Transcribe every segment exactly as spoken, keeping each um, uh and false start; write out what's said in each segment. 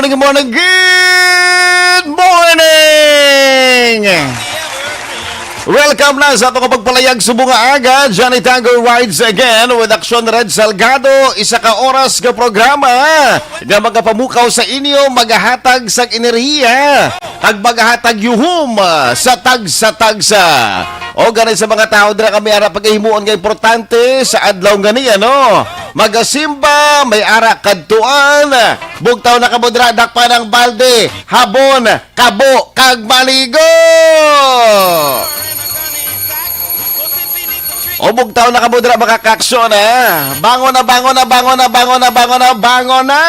morning, good morning, good morning! Welcome na sa atong pagpalayag subong nga aga. Johnny Tango rides again with Action Red Salgado. Isa ka oras nga programa nga magapamukaw sa inyo, magahatag sa enerhiya, kag magahatag yuhom, ah, sa tagsa-tagsa. O gani sa mga tawo dira kami ara pagahimuon nga importante sa adlaw nga ni, ano? Magasimba, may ara kadtuan. Bugtaw na kamo dira, dakpan ang balde, habon, kabo, kag maligo. O bugtaw na kamo dira, mga kaaksyon, ha? Bangon na, bangon na, bangon na, bangon na, bangon na, bangon na!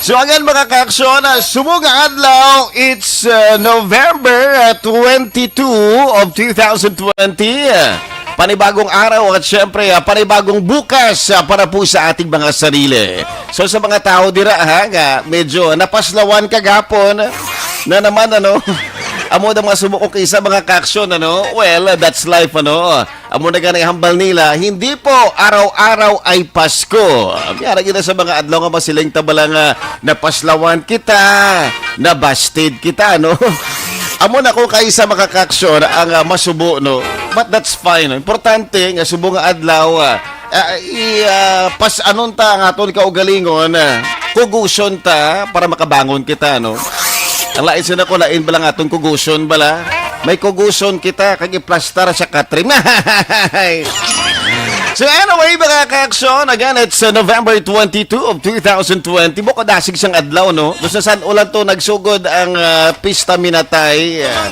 So again, mga kaaksyon, ah, subong nga adlaw, it's, uh, November, uh, twenty-two of two thousand twenty. Panibagong araw at syempre, ah, panibagong bukas, ah, para po sa ating mga sarili. So sa mga tao dira, ha, nga medyo napaslawan kagapon na naman, ano, amo na mga sumuko kaysa mga kaaksyon, ano. Well, that's life, ano. Amo na gani hambal nila, hindi po araw-araw ay Pasko. Kaya na kita sa mga adlaw nga masiling ta bala nga napaslawan kita, nabasted kita, no? Amo na ko kaysa mga kaaksyon ang, ah, masubo, no? But that's fine. Importante nga subong nga adlaw, ah, ah, i, ah, pas-anon ta ang aton kaugalingon, ah, kuguson ta para makabangon kita, no? Ang lain sila ko, lain bala nga aton kuguson bala? May kuguson kita, kag iplastar sa katrim. So anyway, mga kaaksyon, again, it's, uh, November twenty-two of two thousand twenty. Bukod dasig sang adlaw, no? Doon sa San Ulan to, nagsugod ang, uh, Pista Minatay. Uh,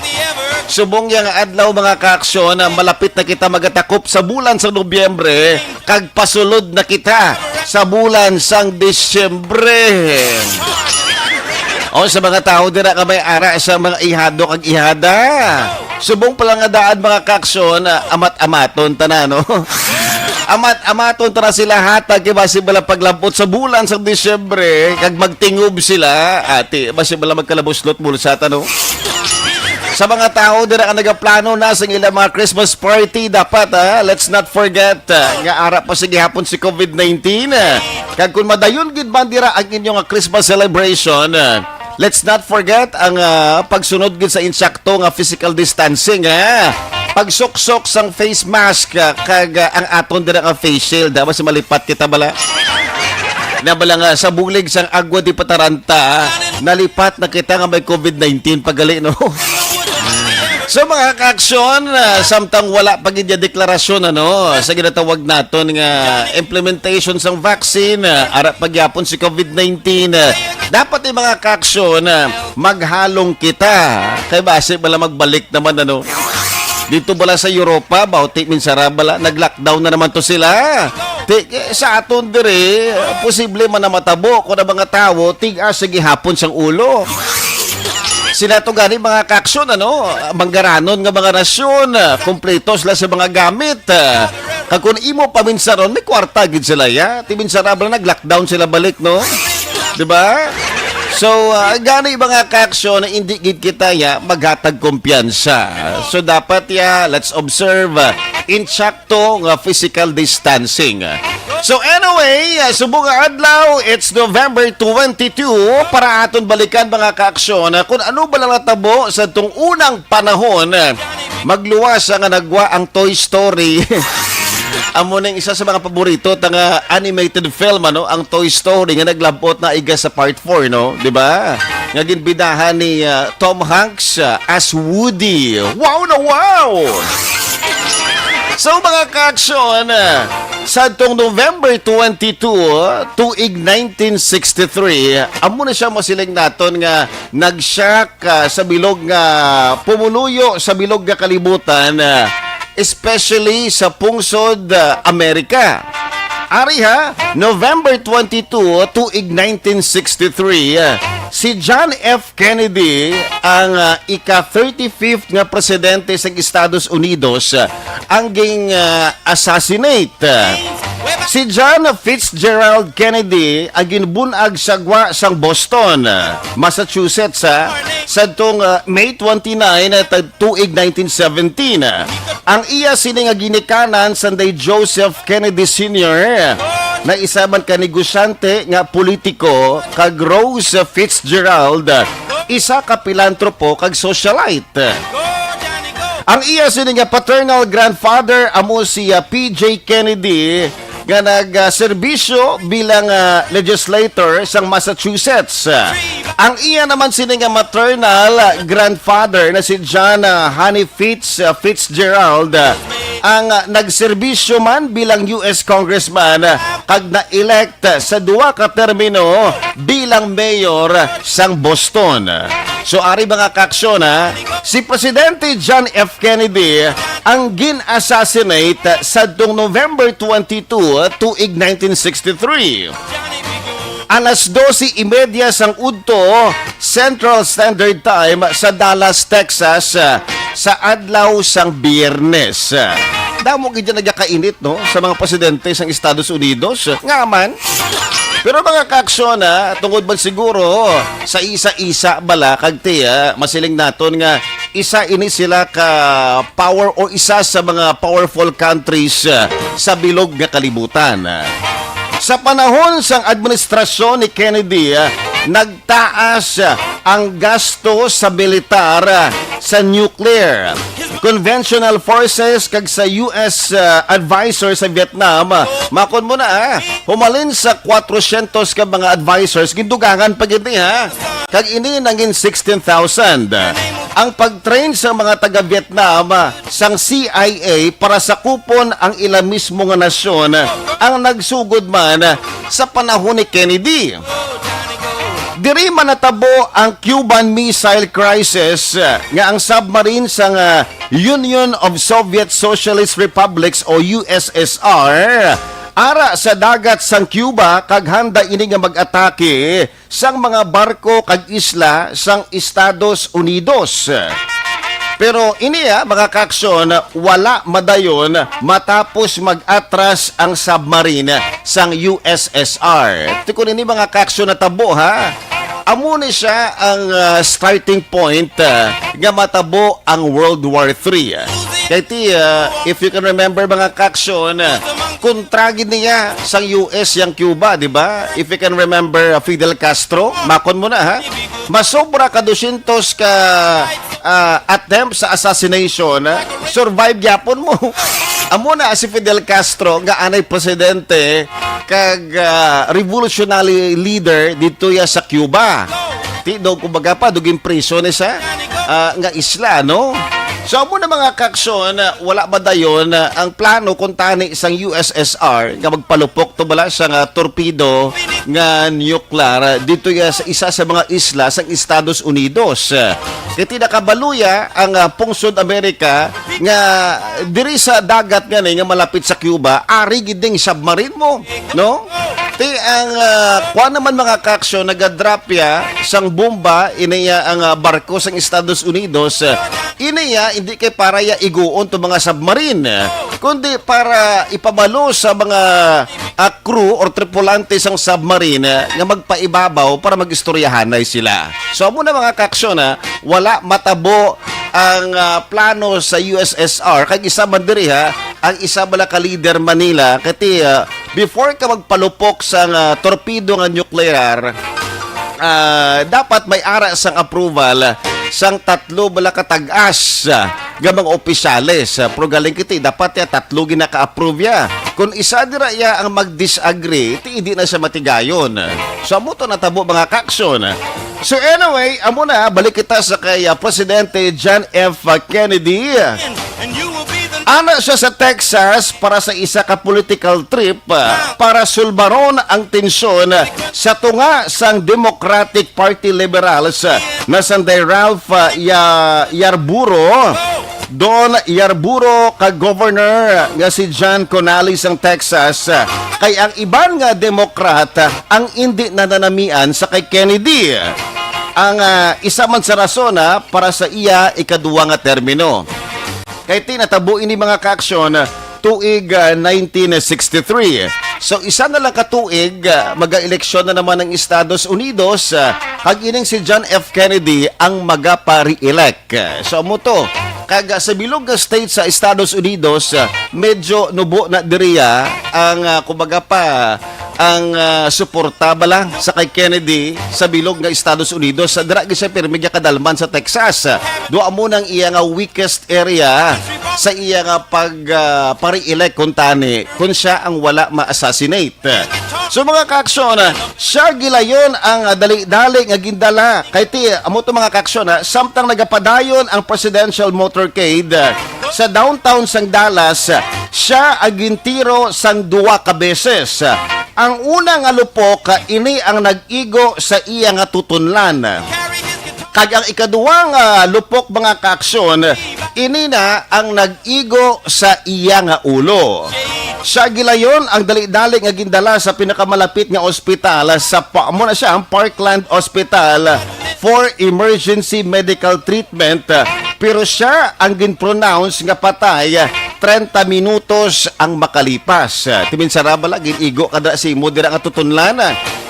subong yang adlaw, mga kaaksyon, na malapit na kita magatakop sa bulan sa Nobyembre, kag pasulod na kita sa bulan sang Disyembre. O sa mga tao dira nga may ara sa mga ihado kag ihada. Subong pala nga daan, mga kaaksyon, ah, amat-amaton ta na, no? Amat-amaton ta na sila hatag kay basi bala paglabot sa bulan sa Disyembre kag magtingob sila, ati, basi bala magkalabuslot bulsa ta, no? Sa mga tao dira nga nagaplano na sa ilang mga Christmas party, dapat, ah, let's not forget, ah, nga ara pa sa gihapon si covid nineteen, ah. Kag kung madayon gid man dira ang inyo nga Christmas celebration, ah, Let's not forget ang ah, pagsunod gid sa insakto nga physical distancing, ha? Pagsuksok sang face mask, ah, kag ah, ang aton dira nga face shield, ha? Basi malipat kita bala. Na bala nga sa bulig sang Agua de Pataranta, nalipat na kita nga may covid nineteen pagali, no? So, mga kaaksyon, ah, samtang wala pa gid ya deklarasyon, ano, sa ginatawag naton nga implementation sang vaccine, ah, ara pa gyapon si covid nineteen, ah, dapat yung mga kaaksyon, ah, maghalong kita. Kay basi bala magbalik naman, ano. Dito bala sa Europa, bauti minsara bala, nag-lockdown na naman to sila. Ti, eh, sa aton diri, posible man na matabo kung ang mga tawo tig-a sa gihapon sang ulo. Sila to gani mga kaaksyon, ano, manggaranon nga mga nasyon, ah, kompleto sila sa mga gamit. Ah, kag kung imo paminsaron, may kwarta gid sila, ya. Ti minsara bala nag-lockdown sila balik, no? Di ba? So, ah, gani mga kaaksyon, hindi gid kita ya maghatag kumpiyansa. So, dapat ya, let's observe, ah, in check to nga physical distancing. So anyway, subong nga adlaw, it's November twenty-two, para aton balikan mga kaaksyon kung ano ba lang natabo sa tong unang panahon. Magluwas nga nagwa ang Toy Story. Amo ning isa sa mga paborito ta nga animated film, ano, ang Toy Story nga naglabot na iga sa part four, no? Di ba? Nga ginbidahan ni ah, Tom Hanks ah, as Woody. Wow na wow! So, mga kaaksyon, ah, sa tong November twenty-two, tuig nineteen sixty-three, amo na siya masiling naton nga nag-shock ah, sa bilog nga pumuluyo sa bilog nga kalibutan, ah, especially sa pungsod ah, Amerika. Ari ha, November twenty-two, tuig nineteen sixty-three, ah, si John F. Kennedy, ang ah, ika thirty-fifth nga presidente sa Estados Unidos, ah, ang ging ah, assassinate. Si John Fitzgerald Kennedy ang ginbunag sa gwa sang Boston, Massachusetts, ah, sadtong ah, May twenty-nine, ah, tag-, tuig nineteen seventeen. Ang iya sini nga ginikanan sanday Joseph Kennedy Senior na isa man ka negosyante nga politiko kag Rose Fitzgerald, isa ka pilantropo kag socialite. Ang iya sini nga paternal grandfather amo si ah, P J Kennedy nga nagserbisyo bilang ah, legislator sang Massachusetts. Ang iya naman sini nga maternal grandfather na si John ah, Hanifitz ah, Fitzgerald, ah, ang ah, nagserbisyo man bilang U S congressman, ah, kag na-elect sa duha ka termino bilang mayor sang Boston. So, ari mga kaaksyon, ha, si Presidente John F. Kennedy ang gin-assassinate sadtong November twenty-two, tuig nineteen sixty-three. Alas dosi y media sang udto, Central Standard Time sa Dallas, Texas, sa adlaw sang Biyernes. Damo gid nagakainit, no, sa mga presidente sang Estados Unidos. Nga man. Pero mga kaaksyon, ha, tungod man siguro sa isa-isa bala kag tiya, masiling naton nga isa ini sila ka power o isa sa mga powerful countries, ah, sa bilog nga kalibutan. Sa panahon sang administrasyon ni Kennedy, ah, nagtaas, ah, ang gasto sa militar, ah, sa nuclear, conventional forces kag sa U S, ah, advisor sa Vietnam. Ah, makon mo na, ah, humalin sa kwatrosyentos ka mga advisors, gindugangan pa gid ni, ha? Kag ini nangin sixteen thousand. Ang pag-train sa mga taga-Vietnam sang C I A para sakupon ang ila mismo nga nasyon ang nagsugod man sa panahon ni Kennedy. Diri man natabo ang Cuban Missile Crisis nga ang submarine sang Union of Soviet Socialist Republics o U S S R ara sa dagat sang Cuba kag handa ini nga mag-atake sang mga barko kag isla sang Estados Unidos. Pero ini, ah, mga kaaksyon, wala madayon matapos mag-atras ang submarine sang U S S R. Ti kon ini, mga kaaksyon, natabo, ha? Amo ni siya ang, ah, starting point, ah, nga matabo ang World War Three. Kay ti, ah, if you can remember, mga kaaksyon, ah, kontra gid niya sang U S yang Cuba, di ba? If you can remember, ah, Fidel Castro, makon mo na, ha? masobra ka dusyentos ka, ah, attempt sa assassination, survive gyapon mo. Amo na si Fidel Castro nga anay presidente kag, ah, revolutionary leader dito ya sa Cuba. Ti do, kumbaga pa, dugin priso ni sa, ah, nga isla, no? So, amo na, mga kaksyon, wala ba dayon ang plano kung tani sang U S S R nga magpalupok to bala sa nga torpedo nga nuclear dito ya sa isa sa mga isla sang Estados Unidos? Kay ti nakabaluya ang, ah, pungsod Amerika nga diri sa dagat nga ni nga malapit sa Cuba, ari gid ning submarine mo, no? Ti ang, ah, kuan naman, mga kaksyon, nagadrop ya sang bomba ini ya ang, ah, barko sang Estados Unidos. Ini ya hindi kay para ya iguon to mga submarine, kundi para ipabalo sa mga, ah, crew or tripulante sang submarine, ah, nga magpaibabaw para mag-istoryahanay sila. So, amo na, mga kaksyon, ha, wala matabo ang, ah, plano sa U S S R. Kag isa man diri, ha, ang isa bala ka leader Manila, kati, ah, before ka magpalupok sang, ah, torpedo nga nuclear, ah, dapat may ara sang approval sang tatlo bala ka tag-as, ah, nga mga opisyales. Ah, pero galing kiti, dapat ya tatlo ginaka-approve ya. Kung isa dira ya ang mag-disagree, ti hindi na siya matigayon. So, amo to natabo, mga kaksyon. So anyway, amo na, balik kita sa kay, ah, Presidente John F. Kennedy. Ana siya sa Texas para sa isa ka political trip, ah, para sulbaron ang tensyon sa tunga sang Democratic Party Liberals, ah, na sanday Ralph, ah, Ya-, Yarburo, Don Yarburo, kag Governor nga si John Connally sang Texas, ah, kay ang iban nga Democrat, ah, ang indi nananamian sa kay Kennedy. Ang, ah, isa man sa rason, ah, para sa iya ikaduwa nga termino. Kay ti natabo ini, mga kaaksyon, tuig, ah, nineteen sixty-three. So, isa na lang ka tuig, ah, magaeleksyon na naman ang Estados Unidos, ah, kag ining si John F. Kennedy ang magapa-re-elect. So, amo to. Kag, ah, sa bilog nga state sa Estados Unidos, ah, medyo nubo na diri, ah, ang, ah, kumbaga pa, ang, ah, suporta bala sa kay Kennedy sa bilog nga Estados Unidos. Sa dira gid siya pirmi nga kadalman sa Texas. Dua mo nang iya nga weakest area sa iya nga pag, ah, pare-elect kuntani kung siya ang wala ma-assassinate. So, mga kaaksyon, siya gilayon ang, ah, dali-dali nga gindala. Kay ti, amo to, mga kaaksyon, ha, samtang nagapadayon ang presidential motorcade, ah, sa downtown sang Dallas, siya ang gintiro sang duwa ka beses. Ang una nga lupok, ini ang nag-igo sa iya nga tutunlan. Kag ang ikaduwa nga lupok, mga kaaksyon, ini na ang nag-igo sa iya nga ulo. Siya gilayon ang dali-dali nga gindala sa pinakamalapit nga ospital sa pa-, amo na siya ang Parkland Hospital for emergency medical treatment, pero siya ang gin-pronounce nga patay treinta minutos ang makalipas. Timin saraba lagi, igo ka dira sa imo dira nga tutunlan.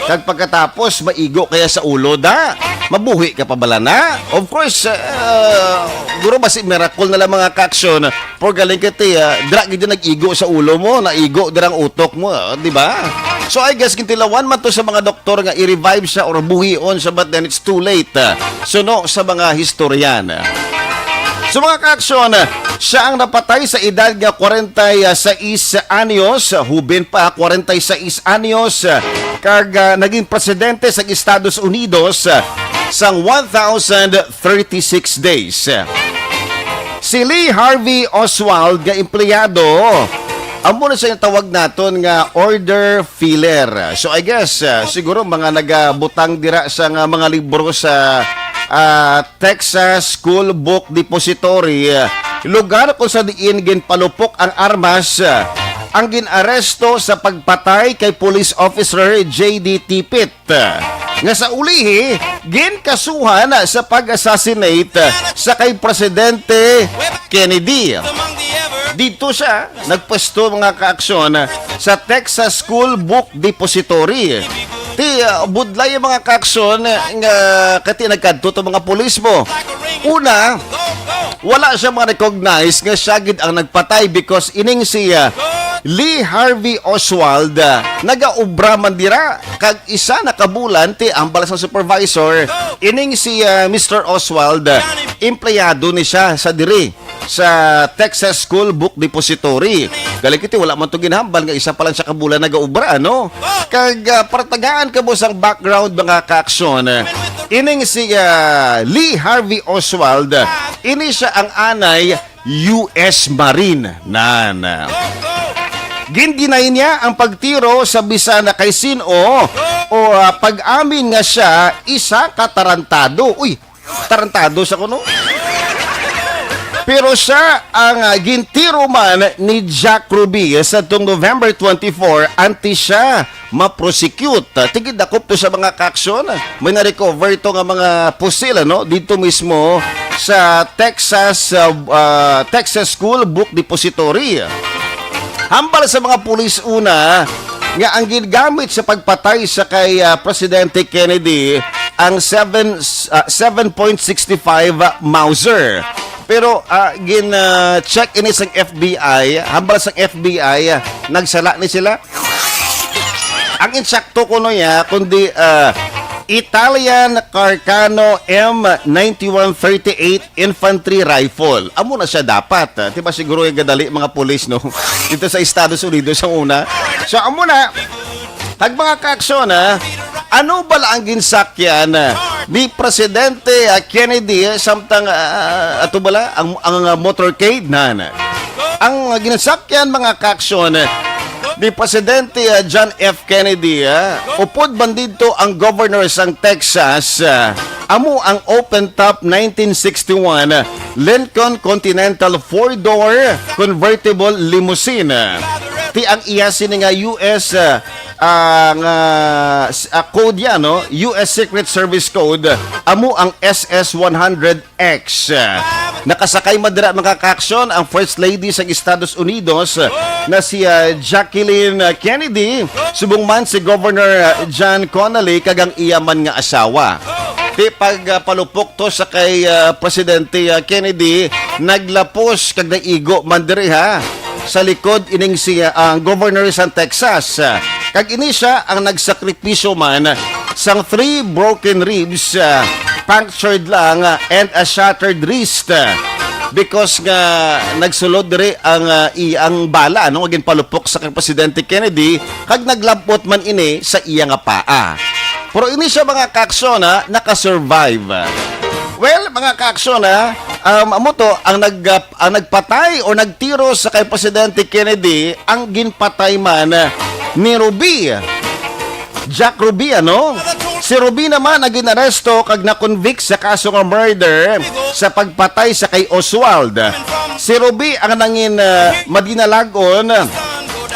Kag pagkatapos, maigo kaya sa ulo da. Mabuhi ka pa bala na? Of course, uh, guro ba si miracle na lang, mga kaaksyon. Por galing ka ti, ah, dira gid nag-igo sa ulo mo, naigo dirang utok mo, ah, di ba? So, I guess, gintilawan man to sa mga doktor nga i-revive siya or buhion siya, but then it's too late. Ah, suno sa mga historian. So, mga kaaksyon, siya ang napatay sa edad nga kwarenta y seis anyos, hubin pa, kwarenta y seis anyos, kag, ah, naging presidente sa Estados Unidos, ah, sang one thousand thirty-six days. Si Lee Harvey Oswald nga empleyado, amo na siya yung tawag naton nga order filler. So, I guess, ah, siguro mga nagabutang dira sa nga mga libro sa, ah, Texas School Book Depository, ah, lugar kung sa diin ginpalupok ang armas, ah, ang gin-aresto sa pagpatay kay Police Officer J D Tippit, nga sa ulihi ginkasuhan sa pag-assassinate sa kay Presidente Kennedy. Dito siya nagpwesto, mga kaaksyon, sa Texas School Book Depository. Ti, uh, budlay ang mga kaaksyon nga kati nagkadto to mga pulis mo. Una, wala siya ma-recognize nga siya gid ang nagpatay because ining si, uh, Lee Harvey Oswald, ah, nagaobra man dira kag isa na ka bulan ti ambal sa supervisor. Ining si, ah, Mister Oswald, ah, empleyado ni siya sa diri sa Texas School Book Depository. Galing kiti, wala man to ginhambal nga isa pa lang siya ka bulan nagaobra, no? Kag, ah, para tagaan kamo sang background, mga kaaksyon, ining si, ah, Lee Harvey Oswald, ini siya ang anay U S Marine. Nan. Gin-deny niya ang pagtiro sa bisan na kay sin-o o, ah, pag-amin nga siya isa ka tarantado. Uy, tarantado sa kuno. Pero siya ang, ah, gintiro man ni Jack Ruby sa tong November twenty-four, antes siya ma-prosecute. Tigid dakop to sa mga kaaksyon. May na-recover to nga mga pusil, ano, dito mismo sa Texas, ah, ah, Texas School Book Depository. Hambal sa mga pulis una nga ang ginagamit sa pagpatay sa kay, ah, Presidente Kennedy ang seven, ah, seven point six five Mauser. Pero, ah, gin, ah, check ini sang F B I, hambal sang F B I, ah, nagsala ni sila. Ang insakto kuno niya, kundi, ah, Italian Carcano M ninety-one thirty-eight infantry rifle. Amo na siya dapat, ah. Di ba siguro yung gadali mga pulis, no? Dito sa Estados Unidos ang una. So, amo na. Kag mga kaaksyon, ha? Ano bala ang ginsakyan, ah, ni Presidente, ah, Kennedy, eh, samtang, ah, ato bala ang, ang, ah, motorcade na, na? Ang ginsakyan, mga kaaksyon, eh, ni Presidente, ah, John F. Kennedy, ah, upod man didto ang governor sang Texas, ah, amo ang open top nineteen sixty-one Lincoln Continental four-door convertible limousine. Ti ang iya sini nga U S, ah, ah, nga, s-, ah, code yan, no? U S Secret Service Code, amo ang S S one hundred X. Nakasakay man dira, mga kaaksyon, ang First Lady sa Estados Unidos na si, ah, Jacqueline Kennedy, subong man si Governor, ah, John Connally kag ang iya man nga asawa. Ti pag, ah, palupok to sa kay, ah, Presidente, ah, Kennedy, naglapos kag naigo man diri, ha, sa likod ining si, ah, ang governor sa Texas. Kag ini siya ang nagsakripisyo man sang three broken ribs, ah, punctured lung, ah, and a shattered wrist, ah, because nga nagsulod diri ang, ah, i-, ang bala, no, nga ginpalupok sa kay Presidente Kennedy, kag naglabot man ini sa iya nga paa. Pero ini siya, mga kaaksyon, ha, naka-survive. Well, mga kaaksyon, ha, um, amo to, ang nag-, ang nagpatay o nagtiro sa kay Presidente Kennedy, ang ginpatay man ni Ruby. Jack Ruby, ano? Si Ruby naman ang ginaresto kag na-convict sa kaso nga murder sa pagpatay sa kay Oswald. Si Ruby ang nangin, ah, madinalag-on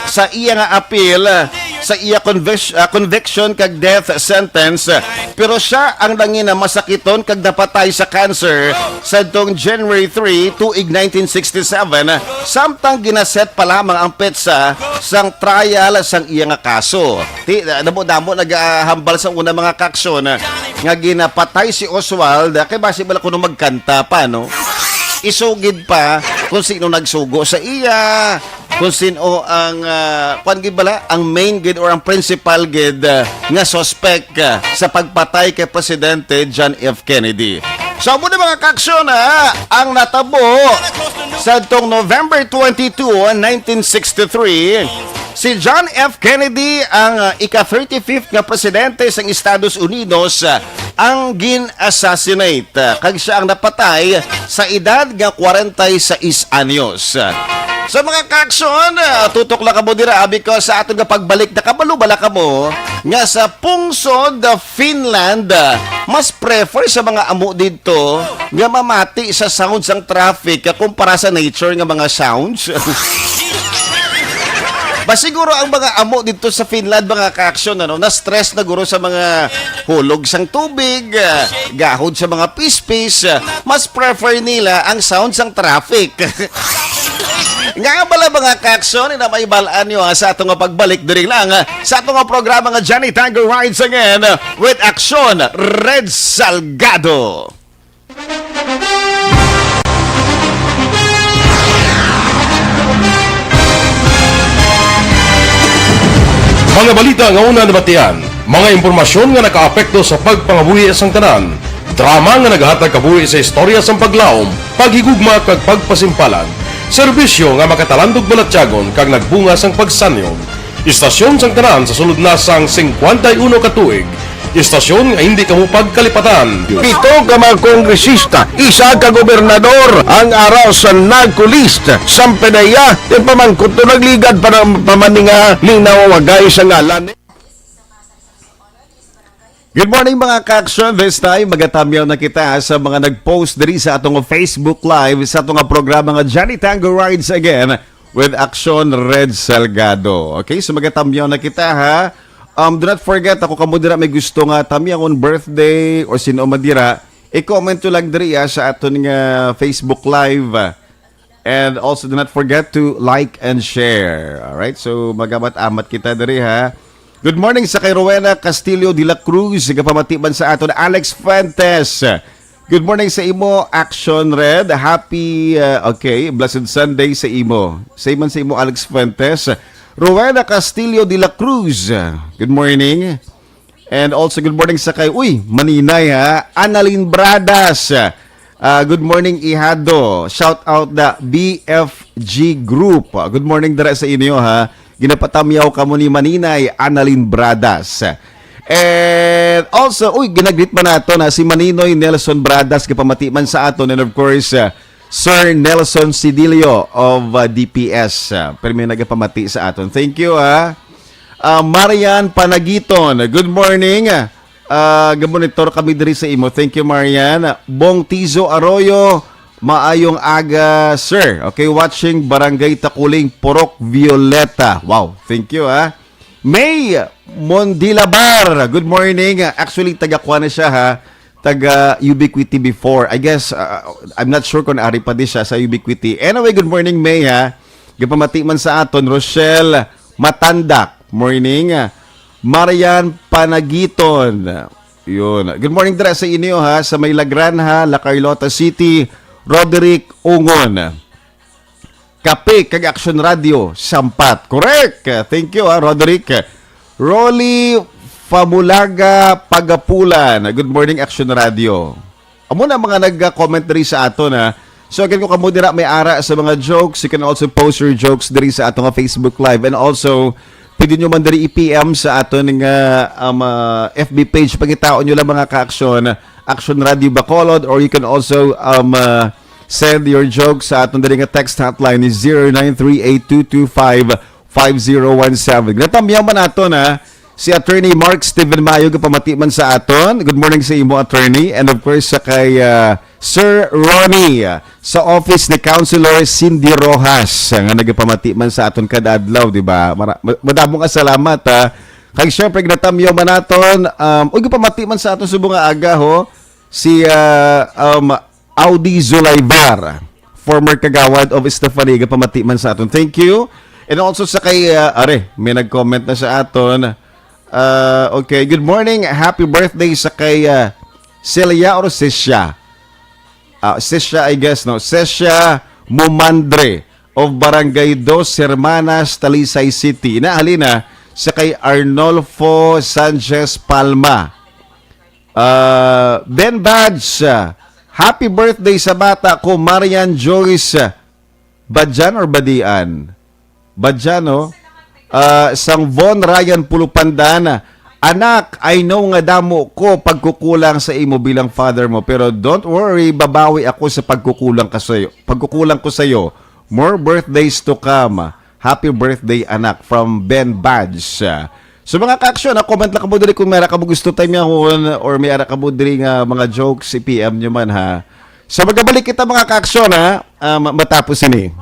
sa iya nga apil, ah, sa iya convic-, ah, conviction kag death sentence, ah, pero siya ang nangin, ah, masakiton kag napatay sa cancer sadtong January three, tuig nineteen sixty-seven, samtang ginaset pa lamang ang petsa sang trial sang iya nga kaso. Ti, damo-damo nagahambal sa una, mga kaaksyon, ah, nga ginapatay si Oswald, ah, kay basi bala kuno magkanta pa, no? Isugid pa kung sino nagsugo sa iya, kung sino ang, ah, kwan gid bala, ang main gid or ang principal gid, ah, nga suspect, ah, sa pagpatay kay Presidente John F. Kennedy. So, amo na, mga kaaksyon, ha, ang natabo sa tong November twenty-two, nineteen sixty-three, si John F. Kennedy ang, ah, ika-thirty-fifth nga presidente sang Estados Unidos, ah, ang gin-assassinate, ah, kag siya ang napatay sa edad nga kwarenta y seis anyos. So, mga kaaksyon, ah, tutok lang kamo dira, ah, because sa aton nga pagbalik, nakabalo bala kamo nga sa pungsod, ah, Finland, ah, mas prefer sa mga amo didto nga mamati sa sound sang traffic, ah, kumpara sa nature nga mga sounds? Ba siguro ang mga amo didto sa Finland, mga kaaksyon, ano, na-stress na guro sa mga hulog sang tubig, ah, gahod sa mga pispis, ah, mas prefer nila ang sound sang traffic. Nga bala, mga kaaksyon, ina may balaan nyo, ah, sa ato nga pagbalik diri lang, ah, sa ato nga programa nga Johnny Tango Rides Again, ah, with Aksyon Red Salgado. Mga balita nga una nabatian, mga impormasyon nga nakaapekto sa pagpangabuhi sang tanan, drama nga naghatag kabuhi sa istorya sang paglaom, paghigugma kag pagpasimpalan, serbisyo nga makatalandog balatyagon kag nagbunga sang pagsanyog. Istasyon sang tanan sa sulod na sang singkwenta y uno ka tuig, istasyon nga hindi kamo pagkalipatan. Pito ka mga kongresista, isa ka gobernador ang ara sa NAGCO list. Sampanaya, ti pamangkot to nagligad pa ng pamaninga ni nawawagay sa ngalan. Good morning, mga ka-action. This time, magatamyaw na kita sa mga nag-post diri sa atong Facebook Live, sa atong programa nga Johnny Tango Rides Again with Action Red Salgado. Okay, so magatamyaw na kita, ha. Um, do not forget, ako kamo dira may gusto nga tamyawon, birthday, or sino man dira, i-comment to lang diri, ah, sa aton nga Facebook Live. And also, do not forget to like and share. Alright? So, magamat-amat kita diri, ha. Good morning sa kay Rowena Castillo de la Cruz, gapamati man sa aton Alex Fuentes. Good morning sa imo, Action Red. Happy, uh, okay, blessed Sunday sa imo. Say man sa imo, Alex Fuentes. Rowena Castillo de la Cruz, good morning. And also, good morning sa kay, uy, Maninay, ha? Annalyn Bradas. Ah, good morning, Ihado. Shout out the B F G Group. Ah, good morning dira sa inyo, ha. Ginapatamyaw kamo ni Maninay, Annalyn Bradas. And also, uy, ginagreet man nato na si Maninoy Nelson Bradas, gapamati man sa aton. And of course, ah, Sir Nelson Sidilio of, ah, D P S. Ah, pero may nagapamati sa aton. Thank you, ha. Ah, Marian Panagiton, good morning. Ah, gamonitor kami diri sa imo. Thank you, Marian. Bong Tizo Arroyo, maayong aga, sir. Okay, watching Barangay Takuling, Purok Violeta. Wow, thank you, ha. May Mondilabar, good morning. Actually, taga kuan na siya, ha. Taga Ubiquity before. I guess, uh, I'm not sure kung ari pa di siya sa Ubiquity. Anyway, good morning, May, ha. Gapamati man sa aton, Rochelle Matandak. Morning. Marian Panagiton. Yun. Good morning dira sa inyo, ha, sa may Lagranha, La Carlota City, Roderick Ungon. Kape kag Action Radio, Sampat. Correct. Thank you, ha, Roderick. Rolly Famulaga Pagapulan. Good morning, Action Radio. Amo na mga nag-comment diri sa aton, ha. So again, kung kamo dira may ara sa mga jokes, you can also post your jokes diri sa aton nga Facebook Live. And also, pwede nyo man diri i-P M sa aton nga, um, uh, F B page. Pangitaon nyo lang, mga ka-action, Action Radio Bacolod, or you can also, um, uh, send your jokes sa aton diri nga text hotline is zero nine three eight two two five five zero one seven. Natamyaw man naton, ha, si Attorney Mark Steven Mayo, gapamati man sa aton. Good morning sa imo, Attorney. And of course, sa kay, ah, Sir Ronnie, ah, sa office ni Councilor Cindy Rojas, ah, nga nagapamati man sa aton kada adlaw, di ba? Mara-, ma-, madamo nga salamat, ha. Kay syempre, natamyaw man naton, um, uy, gapamati man sa aton subong nga aga, ho, si, ah, um, Audi Zulaibar, former kagawad of Stephanie, gapamati man sa aton. Thank you. And also sa kay, uh, are, may nag-comment na sa aton. Uh, okay, good morning. Happy birthday sa kay, uh, Celia or Sisha? Uh, Sisha, I guess, no? Sisha Mumandre of Barangay Dos Hermanas, Talisay City. Ina, halina, sa kay Arnolfo Sanchez Palma. Ah, Ben Badge, ah, happy birthday sa bata ko, Marian Joyce, ah, Badjan or Badian? Badjan, no? Ah, sang Von Ryan Pulupandan, ah, anak, I know nga damo ko pagkukulang sa imo bilang father mo, pero don't worry, babawi ako sa pagkukulang ka sayo, pagkukulang ko sayo. More birthdays to come. Happy birthday, anak, from Ben Badge. So, mga ka-action, ah, comment lang kamo diri kung may ara kamo gusto tamyahon or may ara kamo diri nga mga jokes, i-P M nyo man, ha. So, magabalik kita, mga ka-action, ha, ah, ma-, matapos ini.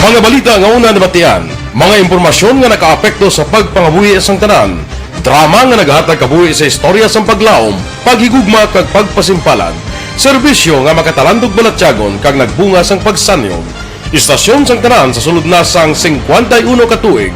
Mga balita nga una nabatian, mga impormasyon nga nakaapekto sa pagpangabuhi sang tanan, drama nga naghatag kabuhi sa istorya sang paglaom, paghigugma kag pagpasimpalan, serbisyo nga makatalandog balatyagon kag nagbunga sang pagsanyog. Istasyon sang tanan sa sulod na sang singkwenta y uno ka tuig,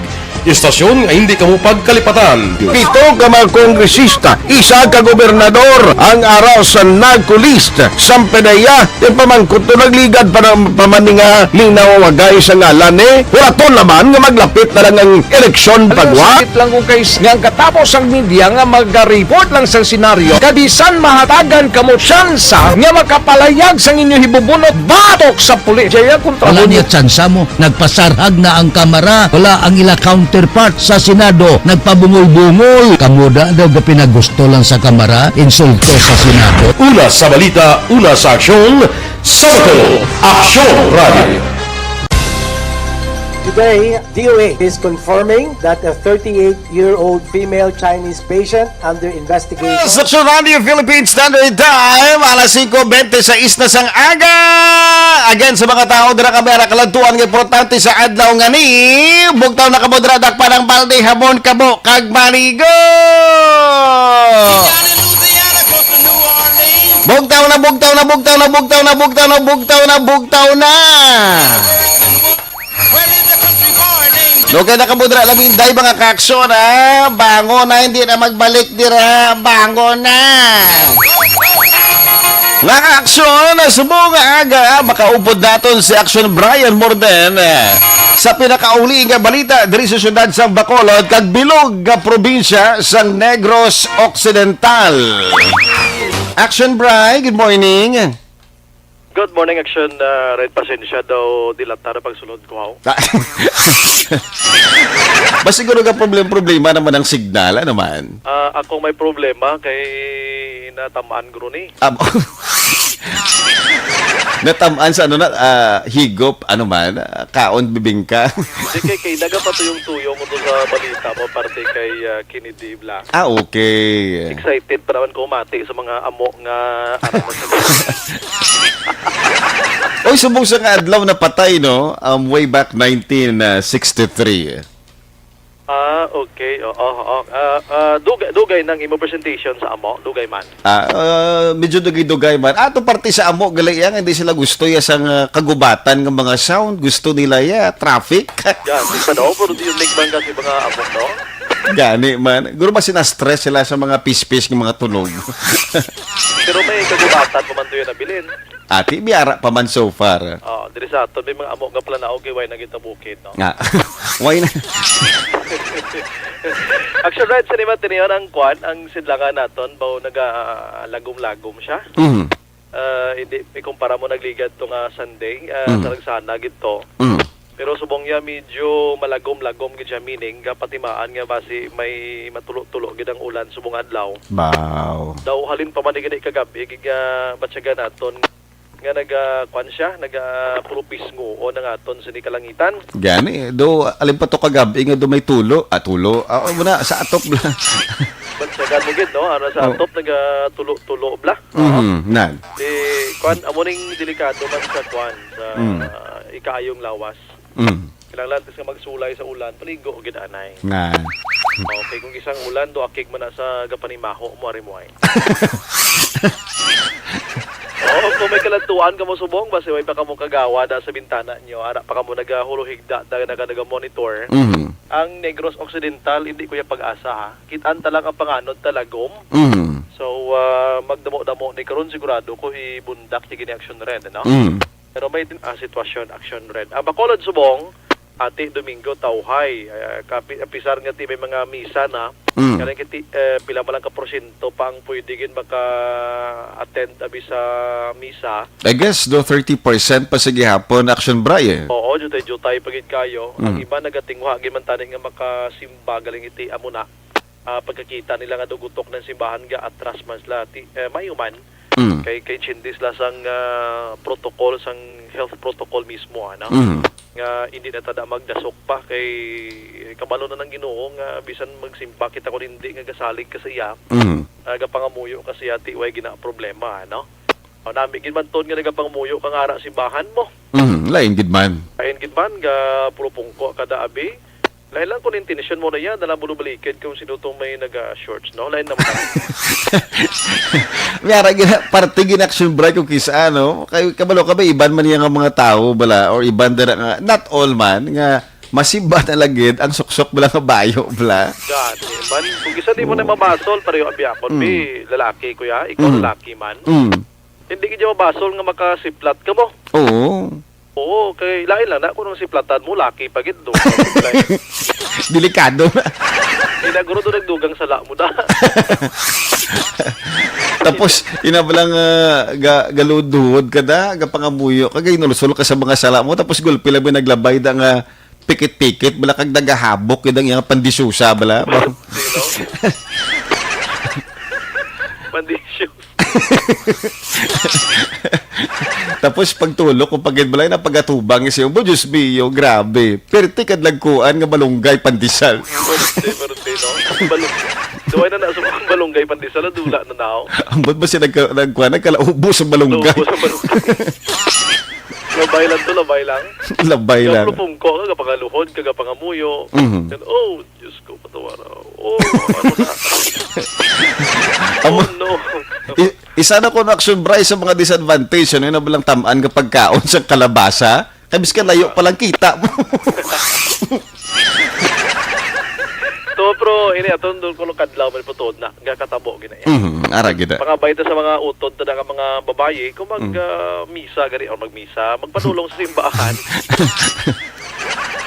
Istasyon nga hindi kamo pagkalipatan. Pito ka mga kongresista, isa ka gobernador ang ara sa NAGCO list. Sampanaya, ipamangkot to nagligad pa ng pamaninga ning nawawagay sa ngalan ni Huraton naman nga maglapit na lang ang eleksyon. Pagwa. Sakit lang kung kay nga ang katapos ang media nga mag-report lang sa senaryo, kabisan mahatagan kamo tsansa nga makapalayag sang inyo hibubunot batok sa pulis. Jaya kontra. Wala niya tsansa mo. Nagpasarhag na ang Kamara. Wala ang ila counterpart sa Senado. Nagpabungol-bungol. Kamo da daw gapinagusto lang sa Kamara, insulto sa Senado. Una sa balita, una sa aksyon, Sabado, Aksyon Radio. Today, D O A is confirming that a thirty-eight-year-old female Chinese patient under investigation. Sa Aksyon Radio Philippine Standard Time, alas singko bente sais na sang aga. Again, sa mga tao dira kami ara kaladtuan nga importante sa adlaw nga ni, bugtaw na kamo dira, dakpa ng balde, habon, kabo, kag maligo. Bugtaw na, bugtaw na, bugtaw na, bugtaw na, bugtaw na, bugtaw na, bugtaw na. Dugay na kamo dira, laminday, mga kaaksyon, ha? Bangon na, hindi na magbalik dira. Bangon na. Mga kaaksyon, subong nga aga, makaupod naton si Aksyon Brian Morden, eh, sa pinakauli nga balita diri sa siyudad sa Bacolod kag bilog nga probinsya sa Negros Occidental. Aksyon Bri, good morning. Good morning, Aksyon, ah, Red. Pasensya daw, dilatar ang pagsulod ko, haw. Ah. Ba siguro nga problem-problema naman ang signal, ano man? Ah, ako may problema kay natamaan guro ni. Ah, natamaan sa ano na, ah, higop, ano man, ah, kaon, bibingka. Di kay, kay nagapatuyong-tuyong ko to sa balita mo, parte kay, ah, Kennedy Blas. Ah, okay. Excited pa naman ko mati sa mga amo nga aram na sa Oy, subong sa nga adlaw napatay, no? Um, way back nineteen sixty-three. Ah, okay. Oo, oo. Ah, ah, dugay, dugay nang imo presentation sa amo, dugay man. Ah, ah, medyo dugay-dugay man. Ato parte sa amo, gali iya nga hindi sila gusto ya sang, ah, kagubatan nga mga sound. Gusto nila ya traffic. Yan, di ba, no? Pero di yung nagmang kasi mga amo, no? Gani man. Guro ba sina-stress sila sa mga pispis nga mga tunog? Pero may kagubatan pa man to yun nabilin. Ati, biyara pa man so far. Oh, diri sa aton may mga amo nga planaw kay way na kita bukid, no? Nga. Way na. Actually, right sa nima tiniyon ang kwan, ang sidlangan naton baw naga lagom-lagom siya. Mhm. Ah, hindi ikumpara mo nagligad to nga Sunday, ah, Mm. Sarag sana gid to. Mm. Pero subong niya medyo malagom-lagom gid siya, meaning gapatimaan nga basi may matulo-tulo gid ang ulan subong adlaw. Baw. Daw halin pa man gid kagabi, gid nga batyagan naton nga naga, kwan siya, naga puro pisnguon ang aton sini kalangitan. Gani, do, alin pa to kagabi nga do may tulo, ah, tulo, ah, muna, sa atop lang. Batyagan mo gid, no? Ano sa Oh. atop, naga tulo-tulo bla. Mhm, nan. Di, kwan, amo ning delikado man sa kwan, sa Mm. ikaayong lawas. Mm. Kinahanglan tis nga magsulay sa ulan, paligo gid anay. Nga. Okay, kung isang ulan, do akig man na sa gapanimaho mo, ari mo ay. Oo, kung may kaladtuan ka mo subong, basi way pa kamo kagawa da sa bintana nyo, ara pa kamo nagahuluhigda, da, naga, naga-monitor. Mhm. Ang Negros Occidental, hindi ko yung pag-asa, ha. Kitaan ta lang ang panganod ta lagom. Mhm. So, ah, magdamo-damo ni karon sigurado ko hibundak ni gini Action Red, no? Mhm. Pero may din, ah, sitwasyon, Action Red. Ah, Bacolod subong, Ate Domingo Tauhay, ah, kapi-, apisar nga ti may mga misa na, Mm. kanang kiti, eh, pila man lang ka porsyento pa ang pwede gid maka-attend abi sa misa. I guess do thirty percent pa sa gihapon, Action Bri, eh. Oo, jutay-jutay pa gid kayo. Ang Mm. iba nagatinguha gid man tani nga makasimba galing iti amo na. Ah, pagkakita nila nga dugutok ng simbahan, ga atras man sila, ti, eh, mayo man. Mm. Kay, kay chindis la sang, ah, protocol, sang health protocol mismo, ano? Mm. Nga hindi na tada magdasok pa kay kabalo na ng Ginoo nga bisan magsimba kita kun hindi nga gasalig ka sa iya, Mm. ah, gapangamuyo ka sa iya, ti way gina problema, ano? O, nami gid man ton nga nagapangamuyo ka nga ara simbahan mo. Mm, lain gid man. Lain gid man, ga pulupungko kada abi. Lain lang kung intensyon mo na yan, na lang bulo-balikid kung sino tong may naga-shorts, no? Lain naman. May ara gina-, parte gina-action break kung kisa, no? Kay kabalo ka ba, iban man yan nga mga tao, bala, or iban dira nga, not all man, nga Masiba na lagid ang suksok bala nga bayo, bala. Gani man. Kung isa di mo na mabasol, pareho abi akon, Mm. bi, lalaki, kuya. Ikaw Mm. lalaki man. Mm. Hindi gid mabasol nga makasiplat ka mo. Oo. Oo, kay lain lang na kung ang siplatan mo, laki pa gid, do. Delikado na. Ina, guro, do nagdugang sala mo da. Tapos, ina ba lang, ah, ga-, galuduhod ka da, gapangamuyo ka, gainulsol ka sa mga sala mo, tapos gulpi lang may naglabay da nga pikit-pikit, bala kag nagahabok, gid ang iyang pandisusa, bala. Sino? Pandisyo. Tapos pagtulok ko pagid balay na pagatubang siya. Bo, Diyos mio, grabe. Perti kadlagkuan nga malunggay pandesal. Perti, perti, no? Balung-, duway na na sa mga malunggay pandesal, dula na na ako. Ambot ba siya nagka-, nagkuha, nagkalaubo sa malunggay? Naubo sa malunggay. Labay lang to, labay lang. Labay lang. Kapag pungko ka, kapangaluhod ka, kapangamuyo. Mhm. Yan, oh, Diyos ko, patawara. Oh, ano na? Amo, oh, no. I-, isa na ko na action, Bri, sa mga disadvantage, ano, yun na balang tamaan nga pagkaon sa kalabasa? Kay biskan layo pa lang kita mo. To, pero ini aton doon ko kadlaw man po na nga katabo gina iya. Mhm, ara gid. Mga bayta sa mga utod ta nga mga babayi kung mag Mm. ah, misa gani or magmisa, magpadulong sa simbahan.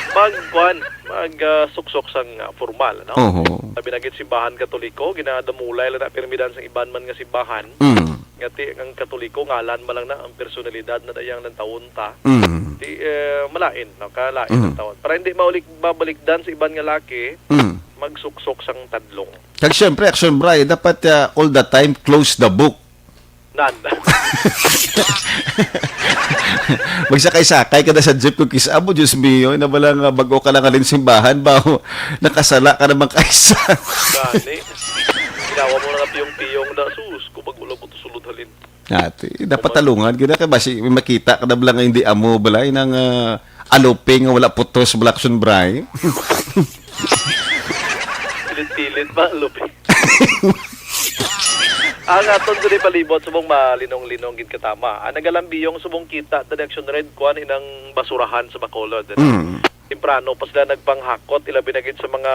Mag kuan, mag ah, suksok sang ah, formal, no? Oho. Sabi na gid simbahan Katoliko, ginadamulay lang na pirmidan sa iban man nga simbahan. Mm. Ngati ang Katoliko, ngalan man lang na ang personalidad na dayang nantawon ta. Mm. Di, eh, malain, no? Kalain Mm. ang tawon. Para hindi maulik, mabalikdan sa iban nga laki, Mm. magsuksok sang tadlong. Kag syempre, action, Bri, dapat, ah, all the time, close the book. Nan. Magsakay-sakay ka na sa jeep kung kis-, amo, Diyos mio, na bala nga bago ka lang halin simbahan, ba, nakasala ka naman kaisa. Gani. Ginawa mo na nga piyong-piyong na, sus, kung bago lang ko to sulod halin. Ati, dapat Naman. Talungan gid na kay basi may makita ka na bala nga hindi amo balay nang, ah, aluping nga wala putos, Blackson Bray. Pilit-pilit ba, aluping? Ang aton diri palibot subong malinong-linong gid katama. Ang nagalambiyong subong kita ta Direction Red kuan inang basurahan sa Bacolod, ano? Mm. Temprano pa sila nagpanghakot, ilabi na gid sa mga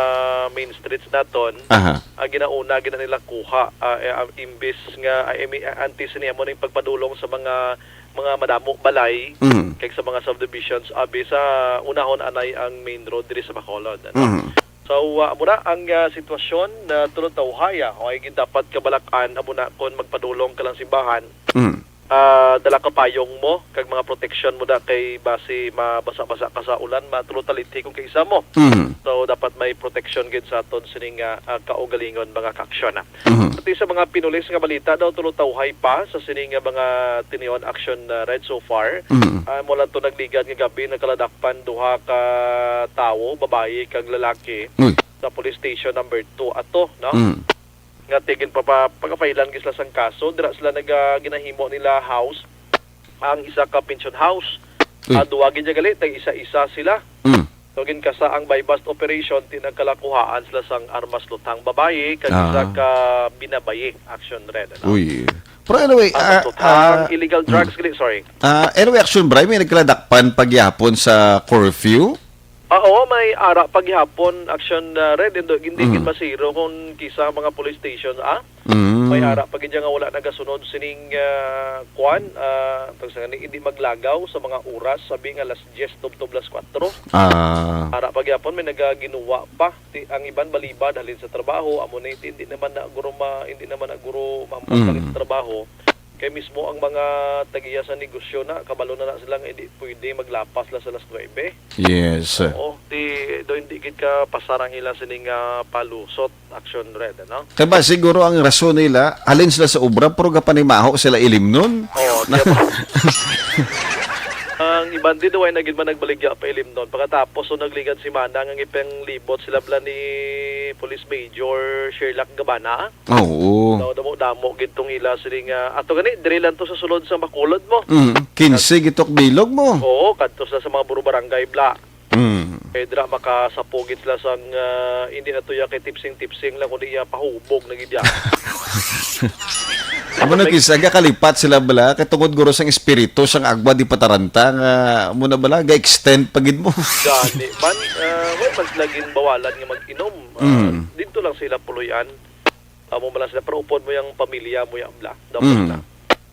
main streets naton. Aha. Ah, ginauna gid na nila kuha, ah, eh, ah, imbis nga, ah, imi-, ah, antes niya mo ning pagpadulong sa mga, mga madamo balay, Mm. kag sa mga subdivisions, abi sa unahon anay ang main road diri sa Bacolod, ano? Mm. So, ah, amo na ang, ah, sitwasyon na tulong tawhaya. O ay gid dapat kabalak-an, amo na kon magpadulong ka lang simbahan. Mm. Ah, dala ka payong mo kag mga proteksyon mo da kay basi mabasa-basa ka sa ulan, matulog talithi kung kaisa mo. Mhm. So, dapat may proteksyon gid sa aton sining, ah, ah, kaugalingon, mga kaaksyon, ah. Mhm. Pati sa mga pinulis nga balita daw, tulo tawhay pa sa sining nga mga tinion action, ah, red so far. Mhm. Ah, mula to nagligad nga gabi, nagkaladakpan duha ka tawo, babayi kag lalaki, Uy. sa police station number two ato, no? Mhm. Nga tigin papa-, pagapailan gid sila sang kaso. Dira sila naga-, ginahimo nila house ang isa ka pension house. Uy. Ah, duwa gid niya gali, tag isa-isa sila. Mm. So, ginkasa ang buy-bust operation, ti nagkalakuhaan sila sang armas lutang babayi, kag isa Ah. ka binabayi, action red, ano? Uy. Pero anyway, Armas ah, lutang, ah, illegal mm. drugs, gali, sorry. Ah, anyway, action, Bri, may nagkaladakpan pagyapon sa curfew? Ah, oo, may ara pa gihapon, action, ah, red, hindi, hindi Mm. gid masiro kung kisa mga police station, ah. Mm. May ara pa gid nga wala nagasunod sining, ah, kwan, ah, tawag sa gani, hindi maglagaw sa mga oras, sabi nga alas diyes tubtob alas kuwatro. Ah. Ara pa gihapon, may nagaginuwa pa. Ti-, ang iban balibad halin sa trabaho, amo na, hindi naman na guro ma-, hindi naman na guro mahampas Mm. halin sa trabaho. Kay mismo ang mga tagiya sa negosyo na, kabalo na na sila nga hindi pwede maglapas la sa alas nuwebe. Yes. Oo, di, do hindi gid ka pasar ang ila sining, ah, palusot, action red, ano? Kay ba siguro ang rason nila, halin sila sa obra, pero gapanimaho sila ilimnon? Oo, Na- kaya ba? Ang iban din, way na gid man nagbaligya pa ilimnon. Pagkatapos, so, nagligad si Manang, ang ipang libot sila bala ni Police Major Sherlock Gabana. Oo. Daw damo-damo gid tong ila sini nga ato gani diri lang to sa sulod sa Bacolod mo. Mm, kinse gitok bilog mo. Oo, kadto sila sa mga buro barangay bla. Mm. Kay dira makasapugit sila sang, ah, hindi na to ya kay tipsing-tipsing lang, kundi ya pahubog na gid ya. Amo na May kisa gakalipat sila bala kay tungod guro sang espiritu sang agwa di pataranta nga amo na bala ga-extend pa gid mo. Gani man, ah, sila ginbawalan nga mag-inom. Ah, Mm. didto lang sila puloy-an. Amo man lang sila, pero upod mo yung pamilya mo, ya, bla. Dapat Mm. na.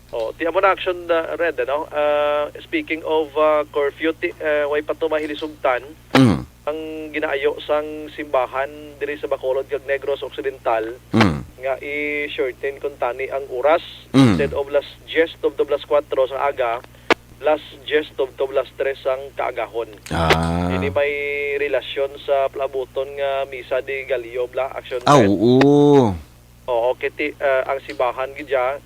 Oh, ti amo na action, uh, Red, ano? Ah, speaking of, ah, curfew, ti, ah, way pa to mahilisugtan, Mm. ang ginaayo sang simbahan diri sa Bacolod kag Negros Occidental Mm. nga i-shorten kuntani ang oras. Mm. Instead of las diez tubtob las kuwatro sa aga, las diez tubtob las tres ang kaagahon. Ah. Ini may relasyon sa palabuton nga Misa de Gallo, bla, action Ah, Red. oo. Oo, kay ti, ah, ang simbahan gid dya,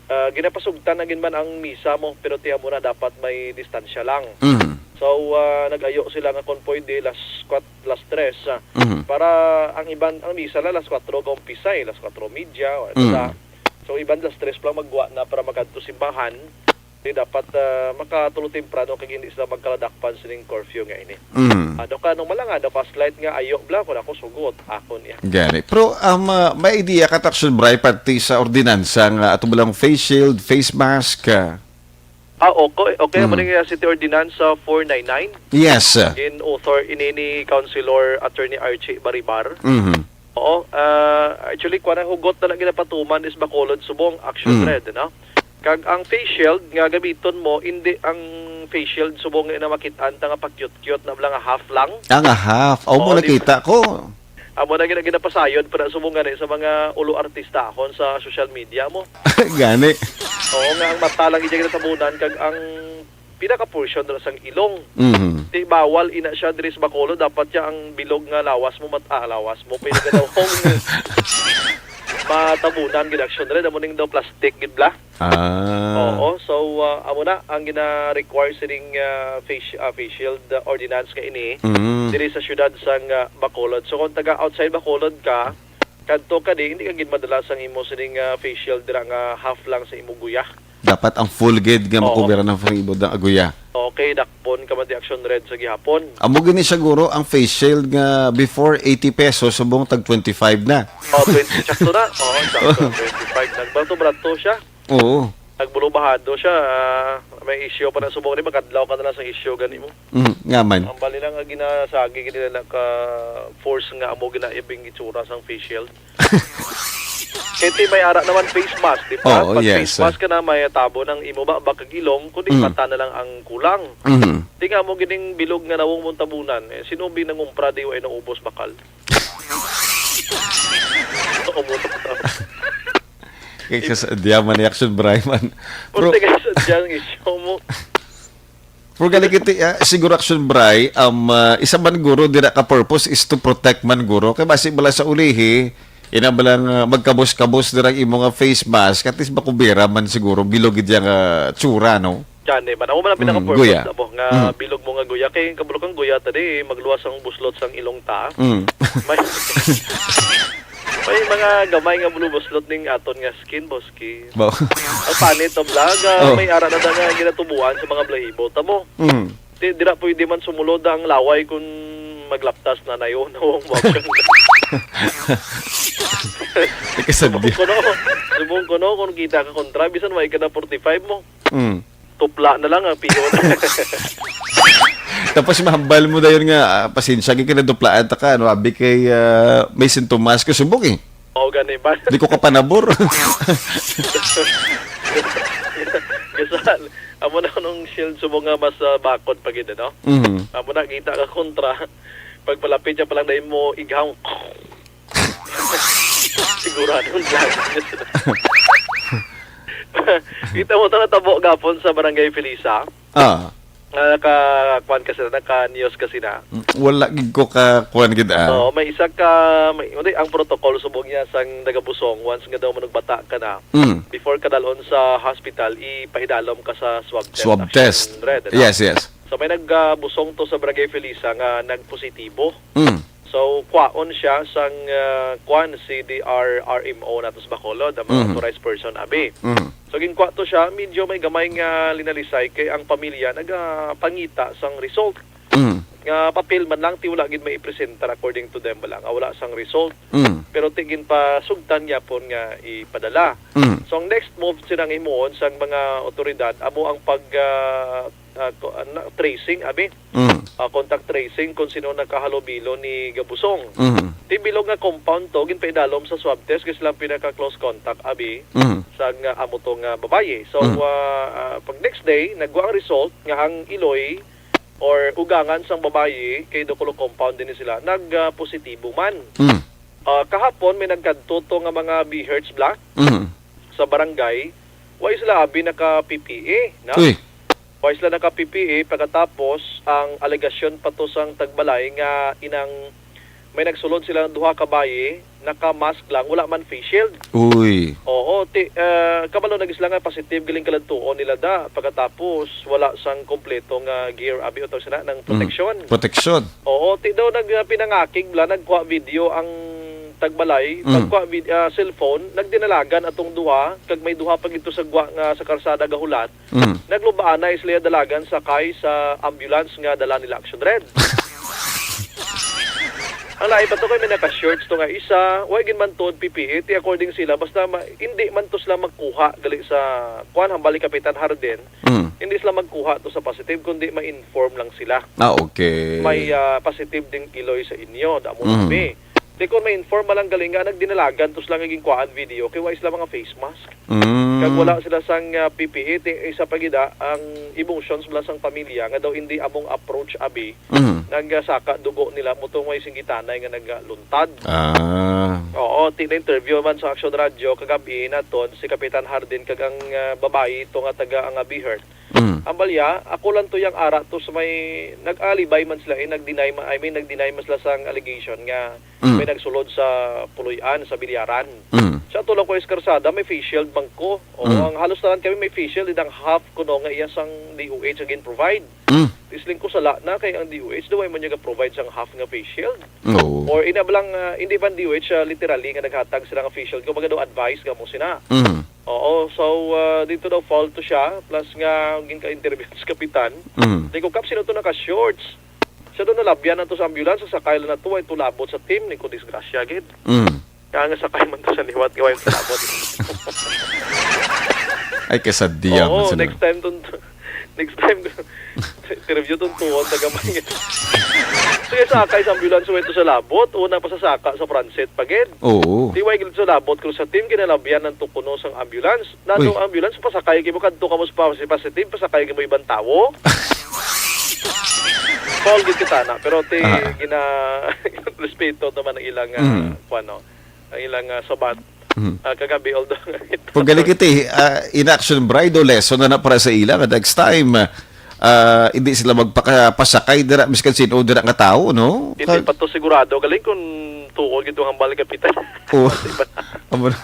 ah, ginapasugtan na gid man ang misa mo, pero ti amo na dapat may distansya lang. Mhm. So, ah, nag-ayo sila nga kung pwede, las kwat-, las tres, ah, Mhm. para ang iban, ang misa la las kwatro ka umpisay, las kwatro media, o ito Mhm. na. So, iban las tres pa lang maggwa na para makadto simbahan. Di dapat, ah, makatulo temprano kag hindi sila magkaladakpan sining curfew nga ini. Mm. Ano ka, nung malanga, ano ka, slight nga ayo, bla, kung ako sugot, ako niya. Gani. Pero, um, ah, may idea ka, Taksyon Bray, pati sa ordinansa nga ato lang face shield, face mask, ah. Ah, okay. Okay, Mm. mo ning, ah, City Ordinance sa four nine nine. Yes, sir. In author ini ni Councilor Attorney Archie Baribar. Mhm. Oo, ah, actually, kuwan, ang hugot na lang ginapatuman is Bacolod subong, action Mm. red, no? Kag ang face shield nga gamiton mo, hindi ang face shield subong nga ina makit-an ta nga pa-cute-cute na lang nga half lang. Ah, nga half. Aw, mo Oo, di nakita ko. Amo na gina-, ginapasayod pa na subong gani sa mga ulo artistahon sa social media mo. Gani. Oo nga, ang mata lang iya ginatabunan kag ang pinaka-portion ra sang ilong. Mhm. Di bawal ina siya diri sa Bacolod, dapat siya ang bilog nga lawas mo mat-, ah, lawas mo, pwede ka daw matabunan gid action diri, amo ning daw plastic gid bla. Ah. Oo, so, ah, amo na ang gina-require sining, ah, face, ah, face shield, ah, ordinance nga ini Mm. diri sa siyudad sang, ah, Bacolod. So kung taga outside Bacolod ka, kadto ka di, hindi ka gid madala sang imo sining, ah, face shield dira nga half lang sa imo guya. Dapat ang full gid nga Oo. makubera ng free ibod ang aguya. Okay, dakpon ka man di action red sa gihapon. Amo gini siguro ang face shield nga before eighty pesos, subong tag twenty-five na. Oh, twenty, sakto na. Oo, sakto. Twenty-five. Nagbato-brato siya. Oo. Nagbulubahado siya. Ah, may issue pa na subong ni, makadlaw ka na lang sa issue gani mo. Mm, nga man. Ang bali lang nga ginasagi gid nila ka force nga amo ginaibing itsura sang face shield. Kay ti may ara naman face mask, di ba? Oo, Pag yes, face sir. mask ka na, may tabo ng imo ba, bakag ilong, kundi Mm. mata na lang ang kulang. Mhm. Di nga mo gining bilog nga nawong mong tabunan, eh, sino bi nangumpra di wa naubos bakal? Oo, mo. Kay kas-, diya man ni action, Bray, man. Pero Puro ti kay sa dyan, issue mo. Pero gali kiti, ah, siguro action, Bray, um, ah, isa man guro dira ka purpose is to protect man guro. Kay basi bala sa ulihi, ina bala nga magkabos-kabos dira ang imo nga face mask, at least makubera man siguro, bilog gid yang, ah, tsura, no? Diyan eh, man. Ako man ang Mm, pinaka-purpose guya. na mo, nga Mm. bilog mo nga guya. Kay kabalo kang guya, tadi, magluwas ang buslot sang ilong ta. Mm. May, may mga gamay nga bulubuslot ning aton nga skin, boss. Ki-, Ba- ang panit, ang blaga, Oh. may ara na da nga ginatubuan sa mga balahibo. Tamo, Mm. di, dira pwede man sumulod ang laway kung maglaptas na nayo, nawang wag. Ikasadya. Subong ko, no? Subong ko, no? Kung kita ka kontra, bisan may ka na forty-five mo. Mm. Tupla na lang ang piyon. Tapos mahambal mo dayon nga, ah, pasensya, kay kinaduplaan ta ka, ano, abi kay, ah, may sintomas ka subong eh. Oo, gani ba? Di ko kapanabor. Gasal, amo na nung shield subong nga mas, ah, bakod pa gid, no? Mhm. Amo na, kita ka kontra. Pagpalapit siya pa lang dahil mo, ighang. Siguradong vlog. Kita mo to natabo gapon sa Barangay Felisa. Ah. Nga naka-, kuwan ka sila, naka-news ka sila. Mm, wala gid ko ka kuwan gid, ah. Oo, may isa ka, may, hindi, ang protocol subong niya sang nagabusong, once nga daw manugbata ka na, Mm. before ka dalon sa hospital, ipaidalom ka sa swab test. Swab Action test. Red, ano? Yes, yes. So may nagbusong to sa Barangay Felisa nga nagpositibo. Mm. So, kwaon siya sang, ah, kwan, C D R R M O nato sa Bacolod, ang mga Mhm. authorized person, abi. Mhm. So, ginkuha to siya, medyo may gamay nga linalisay kay ang pamilya nagapangita sang result. Mhm. Nga papel man lang, ti wala gid may ipresentar according to them ba lang, ah, wala sang result. Mhm. Pero ti ginpasugtan gyapon nga ipadala. Mhm. So, ang next move silang himuon sang mga otoridad, amo ang pag, ah, ah, ko-, ah, na, tracing, abi. Mm. Ah, contact tracing kung sino nakahalubilo ni Gabusong. Mm. Ti bilog nga compound to, ginpaidalom sa swab test kay sila ang pinaka-close contact, abi, Mm. sa nga amo to nga babayi. So, Mm. ah, ah, pag next day, nagwa ang result nga ang iloy or ugangan sang babayi kay Dukulo compound din sila, nag, ah, positibo man. Mm. Ah, kahapon may nagkadto to nga mga BHERTs, Black, Mm. sa barangay. Wa sila abi naka-P P E, no? Uy. Wa sila naka-P P E, pagkatapos ang alegasyon pa to sang tagbalay nga inang may nagsulod sila duha ka bayi, naka-mask lang, wala man face shield. Uy. Oo, ti, ah, kabalo na gid sila nga positive galing kaladtuon nila da, pagkatapos wala sang kompleto nga gear, abi, o tawag sina, ng Mm. proteksyon. Proteksyon. Oo, ti daw nag-, pinangakig bla, nagkuha video ang tagbalay, Mm. nagkuha vid-, ah, cellphone, nagdinalagan atong duha, kag may duha pa gid to sa gwa nga sa karsada gahulat. Mm. Naglubaanay sila dalagan sakay sa ambulance nga dala nila Action Red. Ang lain pa to kay may naka-shorts to nga isa, wa gid man tuod P P E, ti according sila, basta ma-, hindi man to sila magkuha gali sa, kuan, hambal ni Kapitan Harden, Mm. hindi sila magkuha to sa positive, kundi ma-inform lang sila. Ah, okay. May, ah, positive ding iloy sa inyo, damo Mm. na mi. Di kon ma-inform man lang gali nga nagdinalagan to sila nga ginkuhaan video, kay wa sila mga face mask. Mm. Kag wala sila sang, ah, P P E, ti isa pa gid, ah, ang emotions bala sang pamilya nga daw hindi among approach abi, Mm. nagasaka dugo nila mo tong may singgitanay nga nagluntad. Ah. Oo, ti na-interview man sa Action Radio kagabi naton si Kapitan Hardin kag ang, ah, babayi to nga taga ang BHERT. Mm. Ang balya, ako lang to yang ara to sa may nag-alibay man sila, eh, nag-deny ma-, I mean, nag-deny man sila sang allegation nga Mm. may nagsulod sa Puloy-an, sa Bilyaran. Mm. Sa ato lang ko is karsada, may face shield man ko. Oo, Mm. ang halos tanan kami may face shield, ang half kuno nga iya sang D O H ang gin-provide. Mm. Tisling ko sala na kay ang D O H daw ay man niya ga-provide sang half nga face shield. Oo. Or ina ba lang, ah, hindi man D O H, ah, literally nga naghatag sila nga face shield, kumbaga daw advice nga mo sina. Mm. Oo, so, ah, dito daw fault to siya, plus nga ginka-interview sa kapitan. Mm. Di ko, "Kap, sino to naka-shorts?" Siya daw nalabyan na to sa ambulance, sakay lang na to, ay tulabot sa team, ni ko disgrasya gid. Mm. Kaya nga sakay man to sa liwat, kaya yung tulabot. Ay, kasadya man Oo, sila. Next time to, next time, interview to, tuon, taga Manila. Sige, sakay sa ambulance, way to sa labot, una pa sa saka, sa Francet, pagid. Oo. Di way gid sa labot, kung sa team, kinalabyan ng tukuno sang ambulance. Nano Uy. Ambulance, pasakay kay mo kadto ka mo sa pa-, si positive, pasakay kay mo ibang tawo. Paul gid kita na, pero ti Ah. gina-, respeto naman ang ilang, ah, Mm. kuwan, no? Ang ilang, ah, sabat. Mm. Ah, kagabi, although Pag gali kiti, ah, in action bride o lesson na na para sa ila nga next time, ah, hindi sila magpakapasakay dira miskan sin-o dira nga tawo, no? Hindi Ka- pa to sigurado. Galing kung tuon gid ang hambal ni Kapitan. Oo. Diba? Amo na.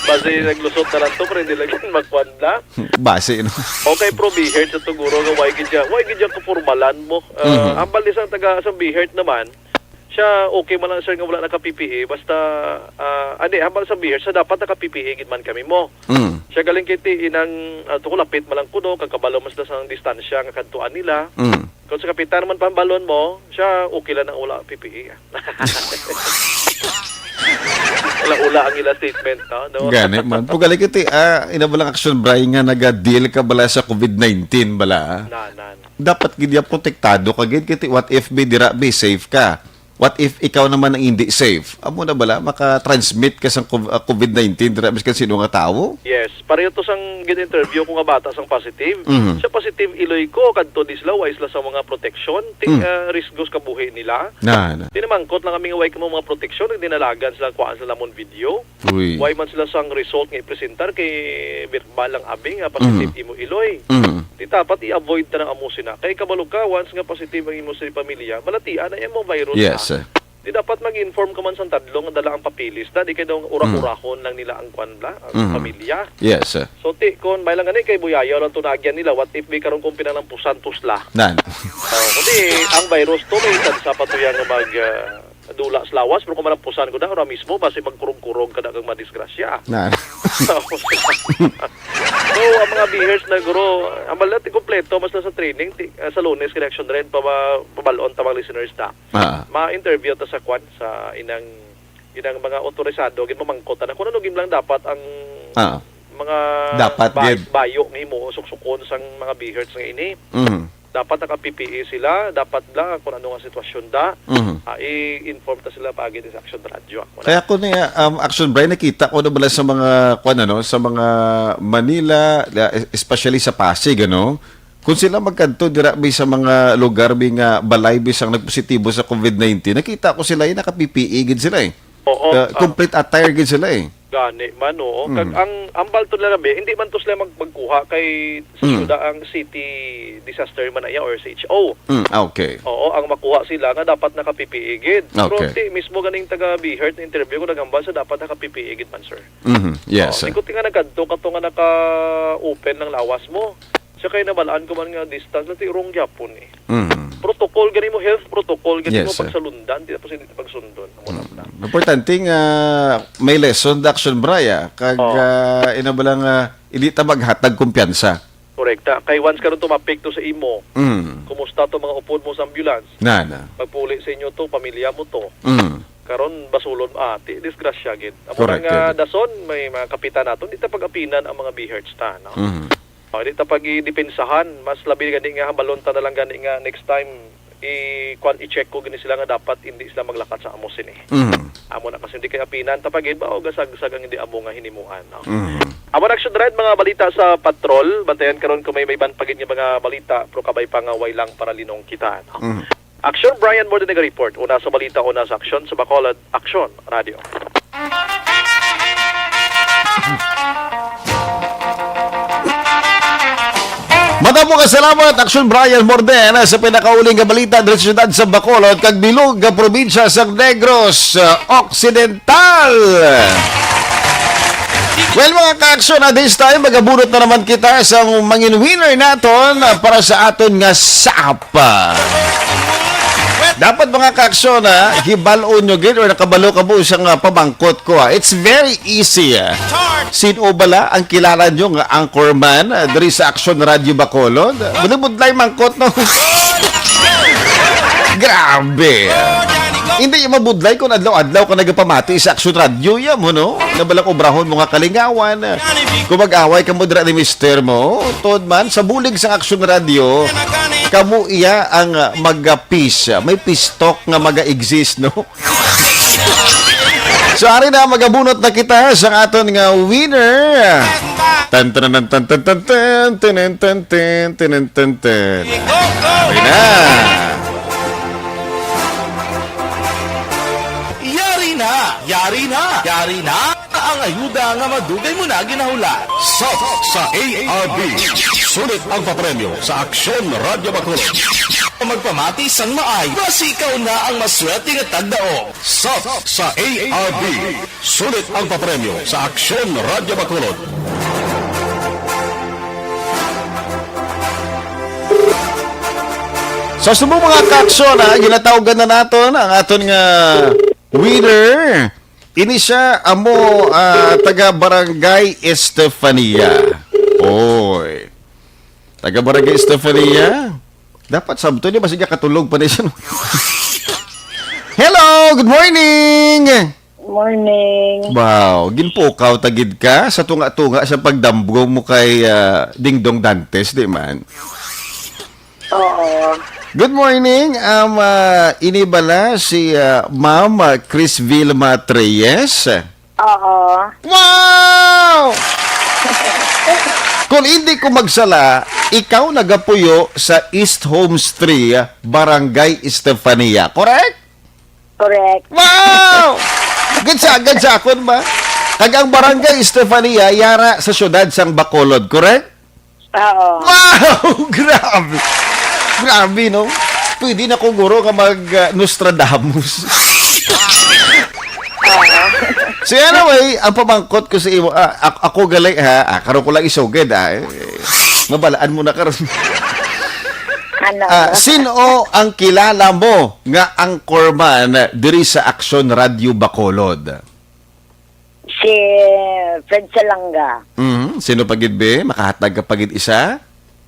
Basi naglusot na lang to, pero hindi lang yan magkuan na. Basi, no? Okay, pro BHERT sa tuguro nga, why gid ya, why gid ya kapormalan mo? Ah, Mhm. Hambal ni sang taga, sang BHERT naman, siya, okay man lang, sir, nga wala naka-P P E, basta, ah, andi, hambal sa BHERT, sa dapat naka-P P E gid man kami mo. Mm. Siya galing kay ti inang, ah, to ko lapit man lang kuno, kag kabalo man sila sa distansya nga kadtuan nila. Mm. Kung sa kapitan man pambalon mo, siya okay lang na wala P P E. Wala-ula ang ila statement, no? No? Gani man. Pugali kiti, ah, ina ba lang action, Bray, nga naga-deal ka bala sa covid nineteen bala? Na, na, na. Dapat gid ya protektado ka gid kiti, what if be dira be safe ka? What if ikaw naman ang hindi safe? Amo na bala maka-transmit ka sang cov-, ah, covid nineteen dira miskan sino nga tawo? Yes, pareho to sang gin-interview ko nga bata sang positive. Mhm. Siya positive iloy ko kadto di sila, way sila sa mga protection, ti, Mm. ah, risgos kabuhi nila. Na, na. Tinamangkot lang kami nga way kamo mga protection, dinalagan sila, kuhaan sila namon video. Uy. Way man sila sang result nga ipresentar kay verbal lang abi nga positive Mm. imo iloy. Mm. Di dapat i-avoid ta na amo sina. Kay kabalo ka, once nga positive ang imo sa pamilya, malatian na imo virus Yes, na. Sir. Di dapat mag-inform ka man sang tadlo nga dala ang papeles na, di kay daw ura-urahon lang nila ang kwan bla, ang Mhm. pamilya. Yes, sir. So, ti, kon may lang gani kay buyayaw lang to naagyan nila, what if may karon kung pinalampusan to sila? Nan. Oh, kundi ang virus to, may tsansa pa to yan nga mag, ah, dula sa lawas, pero kung malampusan ko na, ora mismo, basi magkurog-kurog ka na kang madisgrasya. Nan. So, ang mga bihers na guro, ang balat, kompleto, mas na sa training, ti, ah, sa Lunes, connection rin, pa, pabalon, tamang listeners na. Ah. Ma-interview ta sa kwan, sa inang, inang mga otorisado, gid mamangkot na kung ano gid lang dapat ang Ah. mga Dapat bay-, gid. bayo nga himuon, suksukon sang mga BHERTs nga ini. Mhm. Dapat naka-P P E sila, dapat bala kung ano nga sitwasyon da, Mhm. ah, i-inform ta sila paagi sa Aksyon Radyo. Ako na. Kaya ko niya, um, Aksyon Brian, nakita ko na bala sa mga, kwan, ano, sa mga Manila, la-, especially sa Pasig, ano, kung sila magkadto dira, may sa mga lugar, may nga balay, bisang nagpositibo sa COVID nineteen, nakita ko sila, eh, naka-P P E gid sila, eh. Oo, Uh, ah. complete attire gid sila, eh. Gani man, oo. Kag Mm. ang hambal to nila, be, hindi man to sila mag-, magkuha kay sa Mm. syuda ang city disaster man na iya or C H O. Mm, ah, okay. Oo, ang makuha sila nga dapat naka-P P E gid. Pero Okay. ti mismo ganing taga BHERT na interview ko naghambal sa dapat naka-P P E gid man, sir. Mhm. Yes, Oo, sir. Di ko tinga nagkadto kato nga naka-open ang lawas mo. Siya kay nabalaan ko man nga distance, nati wrong gyapon eh. Mm. Protocol gani mo, health protocol gani Yes, mo, sir. pagsalundan, di tapos hindi pagsundon. Amo na Mm. lang. Importante nga may lesson the Action Bri, ah. Kag, Oh. ah, ina ba lang, ah, hindi ta maghatag kumpiyansa. Korekta. Kay once karon tumapik to sa imo, Mm. kumusta to mga upod mo sa ambulance? Na, na. Magpuli sa inyo to, pamilya mo to. Mm. Karon basulon, ah, ti, disgrasya gid. Amo Correct, na nga, gid. Dason, may mga kapitan nato, di ta pag-apinan ang mga BHERTs ta, no? Mm. Oh, di ta pag-idepensahan, mas labi gani nga hambalon ta na lang gani nga next time i-, kwan, i-check ko gani sila nga dapat hindi sila maglakat sa amo sini. Mhm. Amo na kasi hindi kay apinan ta pa gid ba o gasagsag ang hindi amo nga hinimuan, no? Mhm. Amo na, Action Red, mga balita sa patrol. Bantayan karon kung may, may iban pa gid nga mga balita, pero kabay pa nga way lang para linong kita, no? Mhm. Action, Brian Morden nag-report. Una sa balita, una sa aksyon sa Bacolod. Aksyon, Radyo. Madamo nga salamat, Action Brian Morden, sa pinakauling nga balita diri sa siyudad sa Bacolod kag bilog nga probinsya sa Negros Occidental. Well, mga ka-aksyon, at this time, magabunot na naman kita sa mangin winner naton para sa aton nga sap. Pa. Dapat, mga ka-aksyon, ha, hibal-on nyo gid or nakabalo kamo sa nga pamangkot ko, ha. It's very easy, ha. Sin-o bala ang kilala nyo nga anchorman, ah, diri sa Aksyon Radyo Bacolod? Budlay-budlay mangkot, no? Grabe. Hindi yung mabudlay kung adlaw-adlaw ka nagapamati sa Aksyon Radyo, ya mo, no? Nabalang obrahon mo nga kalingawan. Kung mag-away ka mo dira ni mister mo, tuod man, sa bulig sang Aksyon Radyo, kamo iya ang, ah, maga-peace. May peace talk nga maga-exist, no? So, ari na, magabunot na kita sa aton nga winner. Tan, tan, tan, tan, tan, tan, tan, tan, tan, tan, tan, tan, tan. Ari na. Yari na! Yari na! Yari na! Ang ayuda nga madugay mo na ginahulat. Sap sa A R B. Sulit ang papremyo sa Aksyon Radyo Bacolod. Magpamati sang maay, basi ikaw na ang maswerte nga tagdaog. Sap sa A R B. Sulit ang papremyo sa Aksyon Radyo Bacolod. Sa subong, mga ka-aksyon, ha, ginatawgan na naton ang aton nga winner. Ini siya amo, ah, taga Barangay Estefania. Oy. Taga Barangay Estefania. Dapat sabto niya, basi niya katulog pa na siya, no? Hello, good morning! Morning. Wow, ginpukaw ta gid ka sa tunga-tunga sa pagdambgo mo kay, ah, Dingdong Dantes, di man? Oo. Good morning, um, ah, ini bala si, ah, Ma'am, ah, Chris Vilma Treyes? Oo. Wow! Kung hindi ko magsala, ikaw nagapuyo sa East Homes three, Barangay Estefania, correct? Correct. Wow! Gansa, gansa, kun ba? Kag ang Barangay Estefania, yara sa siyudad sang Bacolod, correct? Oo. Wow! Grabe! Grabe, no? Pwede na ko, guro, nga mag, ah, Nostradamus. Oo. So, anyway, ang pamangkot ko sa imo, ah, ak-, ako gali, ha? Ah, karon ko lang isugid, ah. Eh, mabalaan mo na karon. Ano? Ah, sino ang kilala mo nga anchorman diri sa Aksyon Radyo Bacolod? Si Fred Salanga. Mhm. Sino pa gid, be? Makahatag ka pa gid isa?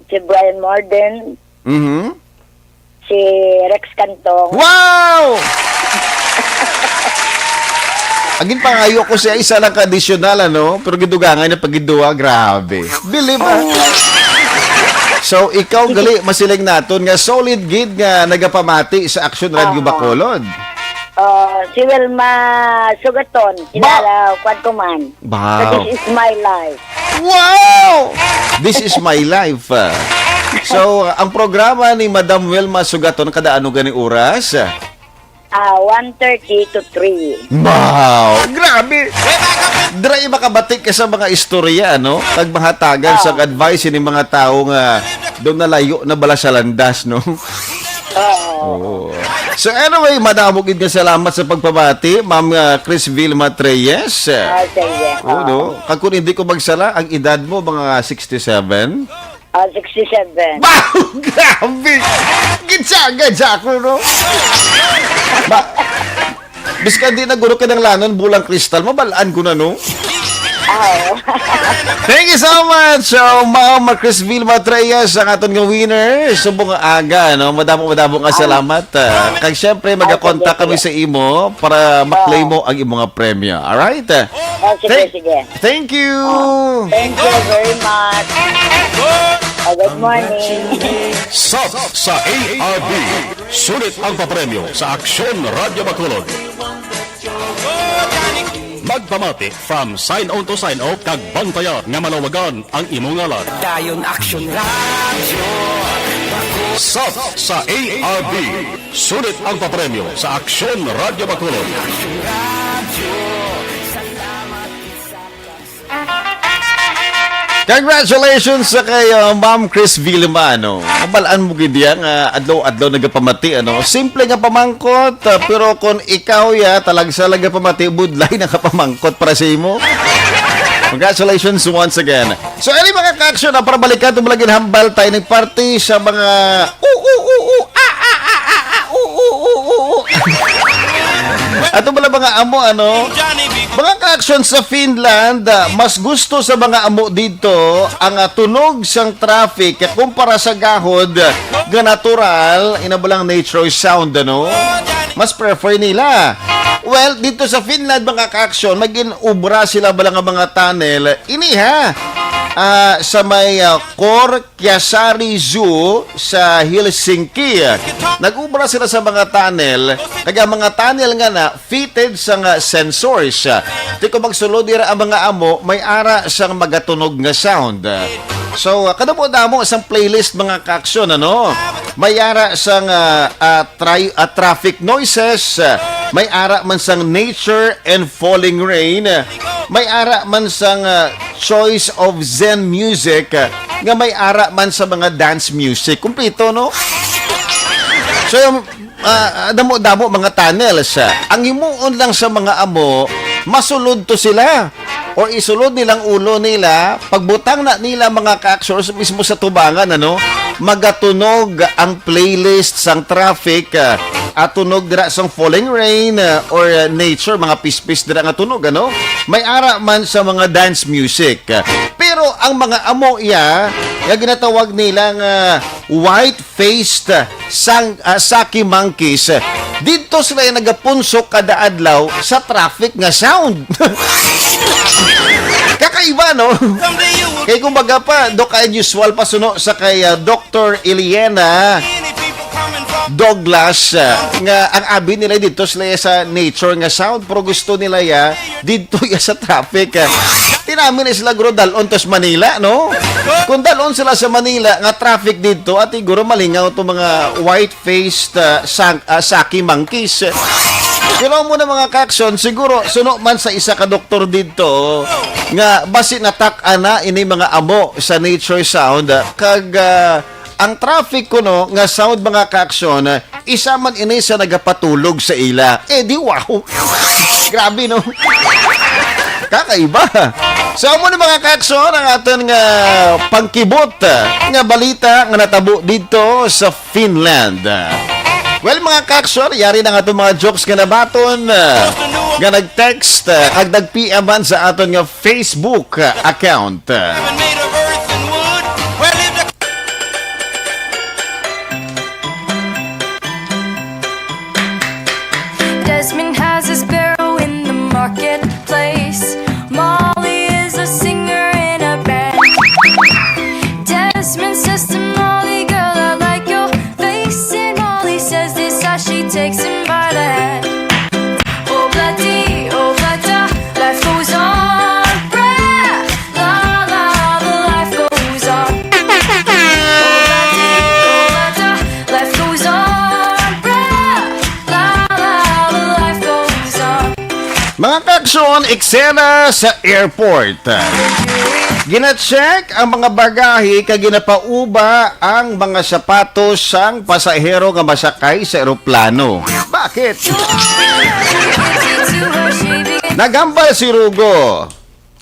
Si Brian Morden. Mhm. Si Rex Cantong. Wow! Ang ginpangayo ko siya, isa lang ka additional, ano? Pero gidugangan na pagidua, grabe. Believe, ah. So, ikaw, gali, masiling naton nga solid gid nga nagapamati sa Action Radio Aha. Bacolod. Oh, si Wilma Sugaton, Ba- kilala, kwan ko man. Wow. Sa This Is My Life. Wow! This is my life. So, ang programa ni Madam Wilma Sugaton, kada ano gani oras? Ah, one thirty to three. Wow! Grabe! Dira makabati ka sa mga istorya, no? Kag mahatagan sa Oo. advice ni mga tao nga doon nalayo na bala sa landas, no? Oo. Oo. So anyway, madamo gid nga salamat sa pagpamati, Ma'am, ah, Chris Vilma Treyes. Ah, sige. Oo, Oo. no? Kag kung hindi ko magsala, ang edad mo mga sixty-seven? Ah, sixty-seven. Wow! Grabe! Gitsa, gitsa ako, no? Ba, biskan di na guro kinanglanon, bulang kristal, mabalaan ko na, no? Ah, oo. Thank you so much, so, Ma'am Chris Vilma Treyes, ang aton nga winner. Subong nga aga, no? Madamo, madamo nga Ay. salamat. Ah, kag syempre, Ay, magakontak sige, kami sige. sa imo para maklay Oo. mo ang imong nga premyo. Alright? Ah, sige, Thank, sige. thank you. Ah, thank you very much. Ah, good morning. Sap sa A R B. Sulit ang papremyo sa Aksyon Radyo Bacolod. Magpamati from sign on to sign off kag bantayan nga malawagan ang imo ngalan. Dayon Action Radio. Sap sa A R B. Sulit ang papremyo sa Aksyon Radyo Bacolod. Action Radio. Salamat sa Congratulations sa kay, uh, Ma'am Chris Vilma, ano. Mabalaan mo gid iya nga adlaw-adlaw nagapamati, ano. Simple nga pamangkot, uh, pero kung ikaw ya, talagsa lang pamati, budlay na ka pamangkot para sa imo. Congratulations once again. So, ani mga ka-action, ah, para balikan itong mga ginhambal tayo ng party sa mga u, u, u, u, ah, ah, ah, ah, ah, u, u, u, u, u. Ato pala mga amo, ano? Mga ka-action sa Finland, ah, mas gusto sa mga amo dito ang, ah, tunog sang traffic kumpara sa gahod nga natural, inabalang nature sound, ano? Mas prefer nila. Well, dito sa Finland, mga ka-action, magin-ubra sila bala nga mga tunnel. Ini, ha? Ah, sa may, ah, Kor Kiasari Zoo sa Helsinki. Nag-ubra sila sa mga tunnel, kag ang mga tunnel nga na fitted sa nga sensors. Ti kung magsulod dira ang mga amo, may ara sang magatunog nga sound. So, ah, kadamo-damo sang playlist, mga ka-action, ano? May ara sang, ah, ah, tri-, ah, traffic noises, ah, may ara man sang nature and falling rain, ah, may ara man sang, ah, choice of Zen music, ah, nga may ara man sa mga dance music. Kumpleto, no? So, yung, ah, damo-damo mga tunnels, ah. Ang himuon lang sa mga amo, masulod to sila. Or isulod nilang ulo nila, pagbutang na nila mga ka-action mismo sa tubangan, ano? Magatunog ang playlist sang traffic, ah, at tunog dira sang falling rain, ah, or, ah, nature, mga pispis dira nga tunog, ano? May ara man sa mga dance music. Pero ang mga amo iya, nga ginatawag nila nga white-faced sang, ah, saki monkeys, dito sila yung nagapunsok kada adlaw sa traffic nga sound. Kakaiba, no? Kay kumbaga pa, do ka unusual pa suno sa kay, ah, Doctor Eliana Douglas, ah, nga ang abi nila dito sila sa nature nga sound, pero gusto nila ya dito ya sa traffic, ah. Tinamin na sila, guro, dalon to sa Manila, no? Kung dalon sila sa Manila, nga traffic dito, at siguro malingaw to mga white-faced, ah, sang-, ah, saki monkeys. Pero mo na, mga ka-action, siguro suno man sa isa ka doktor dito nga basi natak-an na ini mga amo sa nature sound, ah, kag, ah, ang traffic kuno nga sound, mga ka-action, ah, isa man ini sa nagapatulog sa ila. Eh, di wow. Grabe, no? Kakaiba. So, amo ni, mga ka-action, ang aton nga pangkibot, ah, nga balita nga natabo dito sa Finland. Well, mga ka-action, yari na nga itong mga jokes nga nabaton, ah, nga nag-text, ah, kag nag-P M man sa aton nga Facebook, ah, account. Desmond has a sparrow in the market. Aksyon, eksena sa airport. Gina-check ang mga bagahe kag ginapauba ang mga sapatos sang pasahero nga masakay sa eroplano. Bakit? Nagambal si Rugo.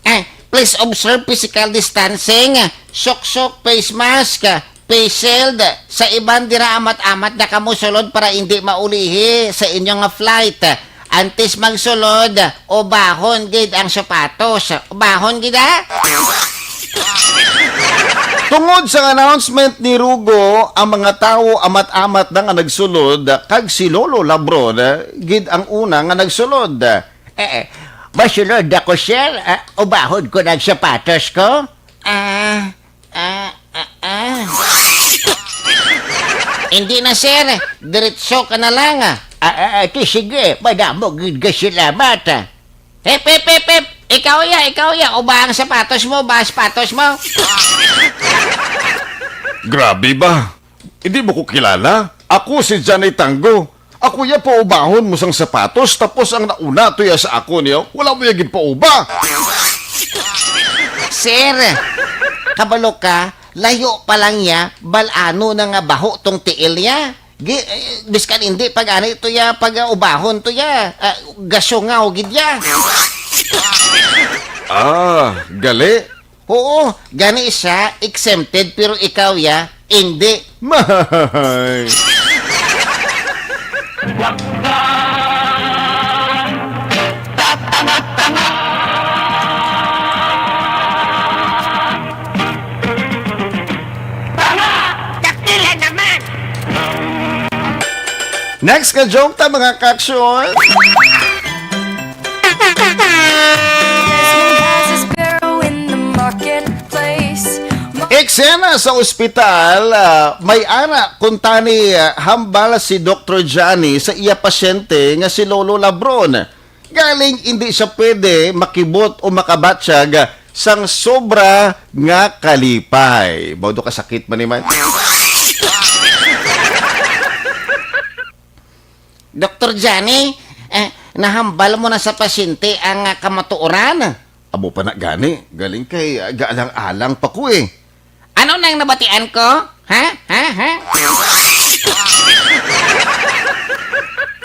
Eh, please observe physical distancing, suksok, face mask, face shield. Sa iban dira, amat-amat na kamo sulod para indi maulihi sa inyo nga flight. Antes magsulod, ubahon gid ang sapatos. Ubahon gid, ha? Tungod sa announcement ni Rugo, ang mga tawo amat-amat na nga nagsulod, kag si Lolo Labron, eh, gid ang una nga nagsulod. Eh, eh, masulod ako, sir. Ah, ubahon ko ng sapatos ko. Ah, ah, ah, ah. Hindi na, sir. Diretso ka na lang, ah. Ah, ah, ah, ti, sige. Madamo gid ka salamat, ah. Hep, hep, hep, hep. Ikaw ya, ikaw ya. Uba ang sapatos mo, ba sapatos mo? Grabe ba? Hindi mo ko kilala? Ako si Johnny Tango. Ako ya paubahon mo sang sapatos, tapos ang nauna to ya sa ako niyo, wala mo ya ginpauba. Sir, kabalo ka, layo pa lang ya, bal-ano na nga baho tong tiil ya. Gi-, eh, biskan hindi pag ani to ya, pag, ah, ubahon to ya, ah, gasungaw gid ya. Ah, gali. Oo, gani siya exempted, pero ikaw ya, hindi. Mahay. Tanga! Dakila naman! Next nga joke ta, mga kaaksyon. Eksena sa ospital, ah, may ara kuntani, ah, hambal si Doktor Johnny sa iya pasyente nga si Lolo Labron. Galing hindi siya pwede makibot o makabatyag sang sobra nga kalipay. Mao do kasakit man ni man. Doktor Johnny, eh, nahambal mo na sa pasyente ang, ah, kamatuoran? Amo pa na gani, galing kay, ah, gaalang-alang pa ko eh. Ano nang nabatian ko? Ha? Ha? Ha?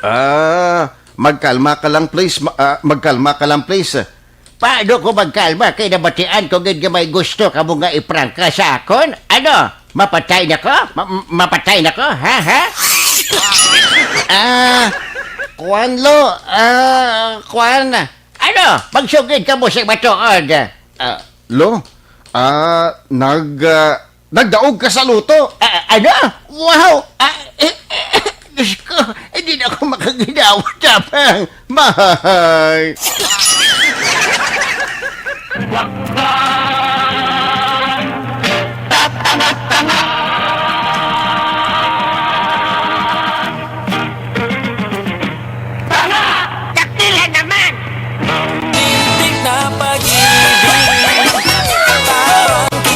Ah, magkalma ka lang, please. Ma-, ah, magkalma ka lang, please. Paano ko magkalma kay nabatian ko gid nga may gusto kamo nga iprangka sa akon? Ano? Mapatay na ko? Ma-, mapatay na ko? Ha? Ha? Ah, kuwan, lo. Ah, kuwan. Ano? Magsugid kamo sa matuod. Ah, lo? Ah, nag, ah, nagdaog ka sa luto. Ah, ano? Wow! Ah, eh, eh, Diyos ko, hindi na ako makaginawa, Tapang. Mahay! Tanga! Dakila naman!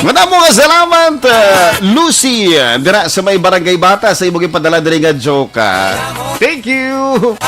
Madamo nga salamat, uh, Lucy, uh, dira sa may Barangay Bata sa imong ipadala diri nga joke, ah. Thank you.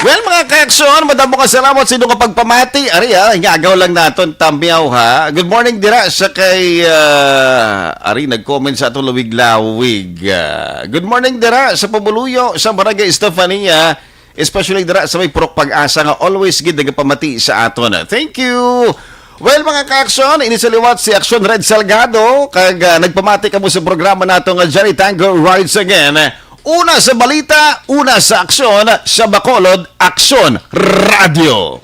Well, mga kaaksyon, madamo nga salamat sa inyong pagpamati. Ari, ah, ingagaw lang naton, tamyaw, ha. Good morning dira sa kay, ah, ari, nag-comment sa atong lawig-lawig. Ah, good morning dira sa Pabuluyo, sa Barangay Estefania, especially dira sa may Purok Pag-asa nga always gid nagapamati sa aton. Thank you. Well, mga kaaksyon, ini sa liwat si Aksyon Red Salgado, kag, ah, nagpamati kamo sa programa nato nga Johnny Tango Rides Again. Una sa balita, una sa aksyon, sa Bacolod, Aksyon Radio.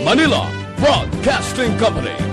Manila Broadcasting Company.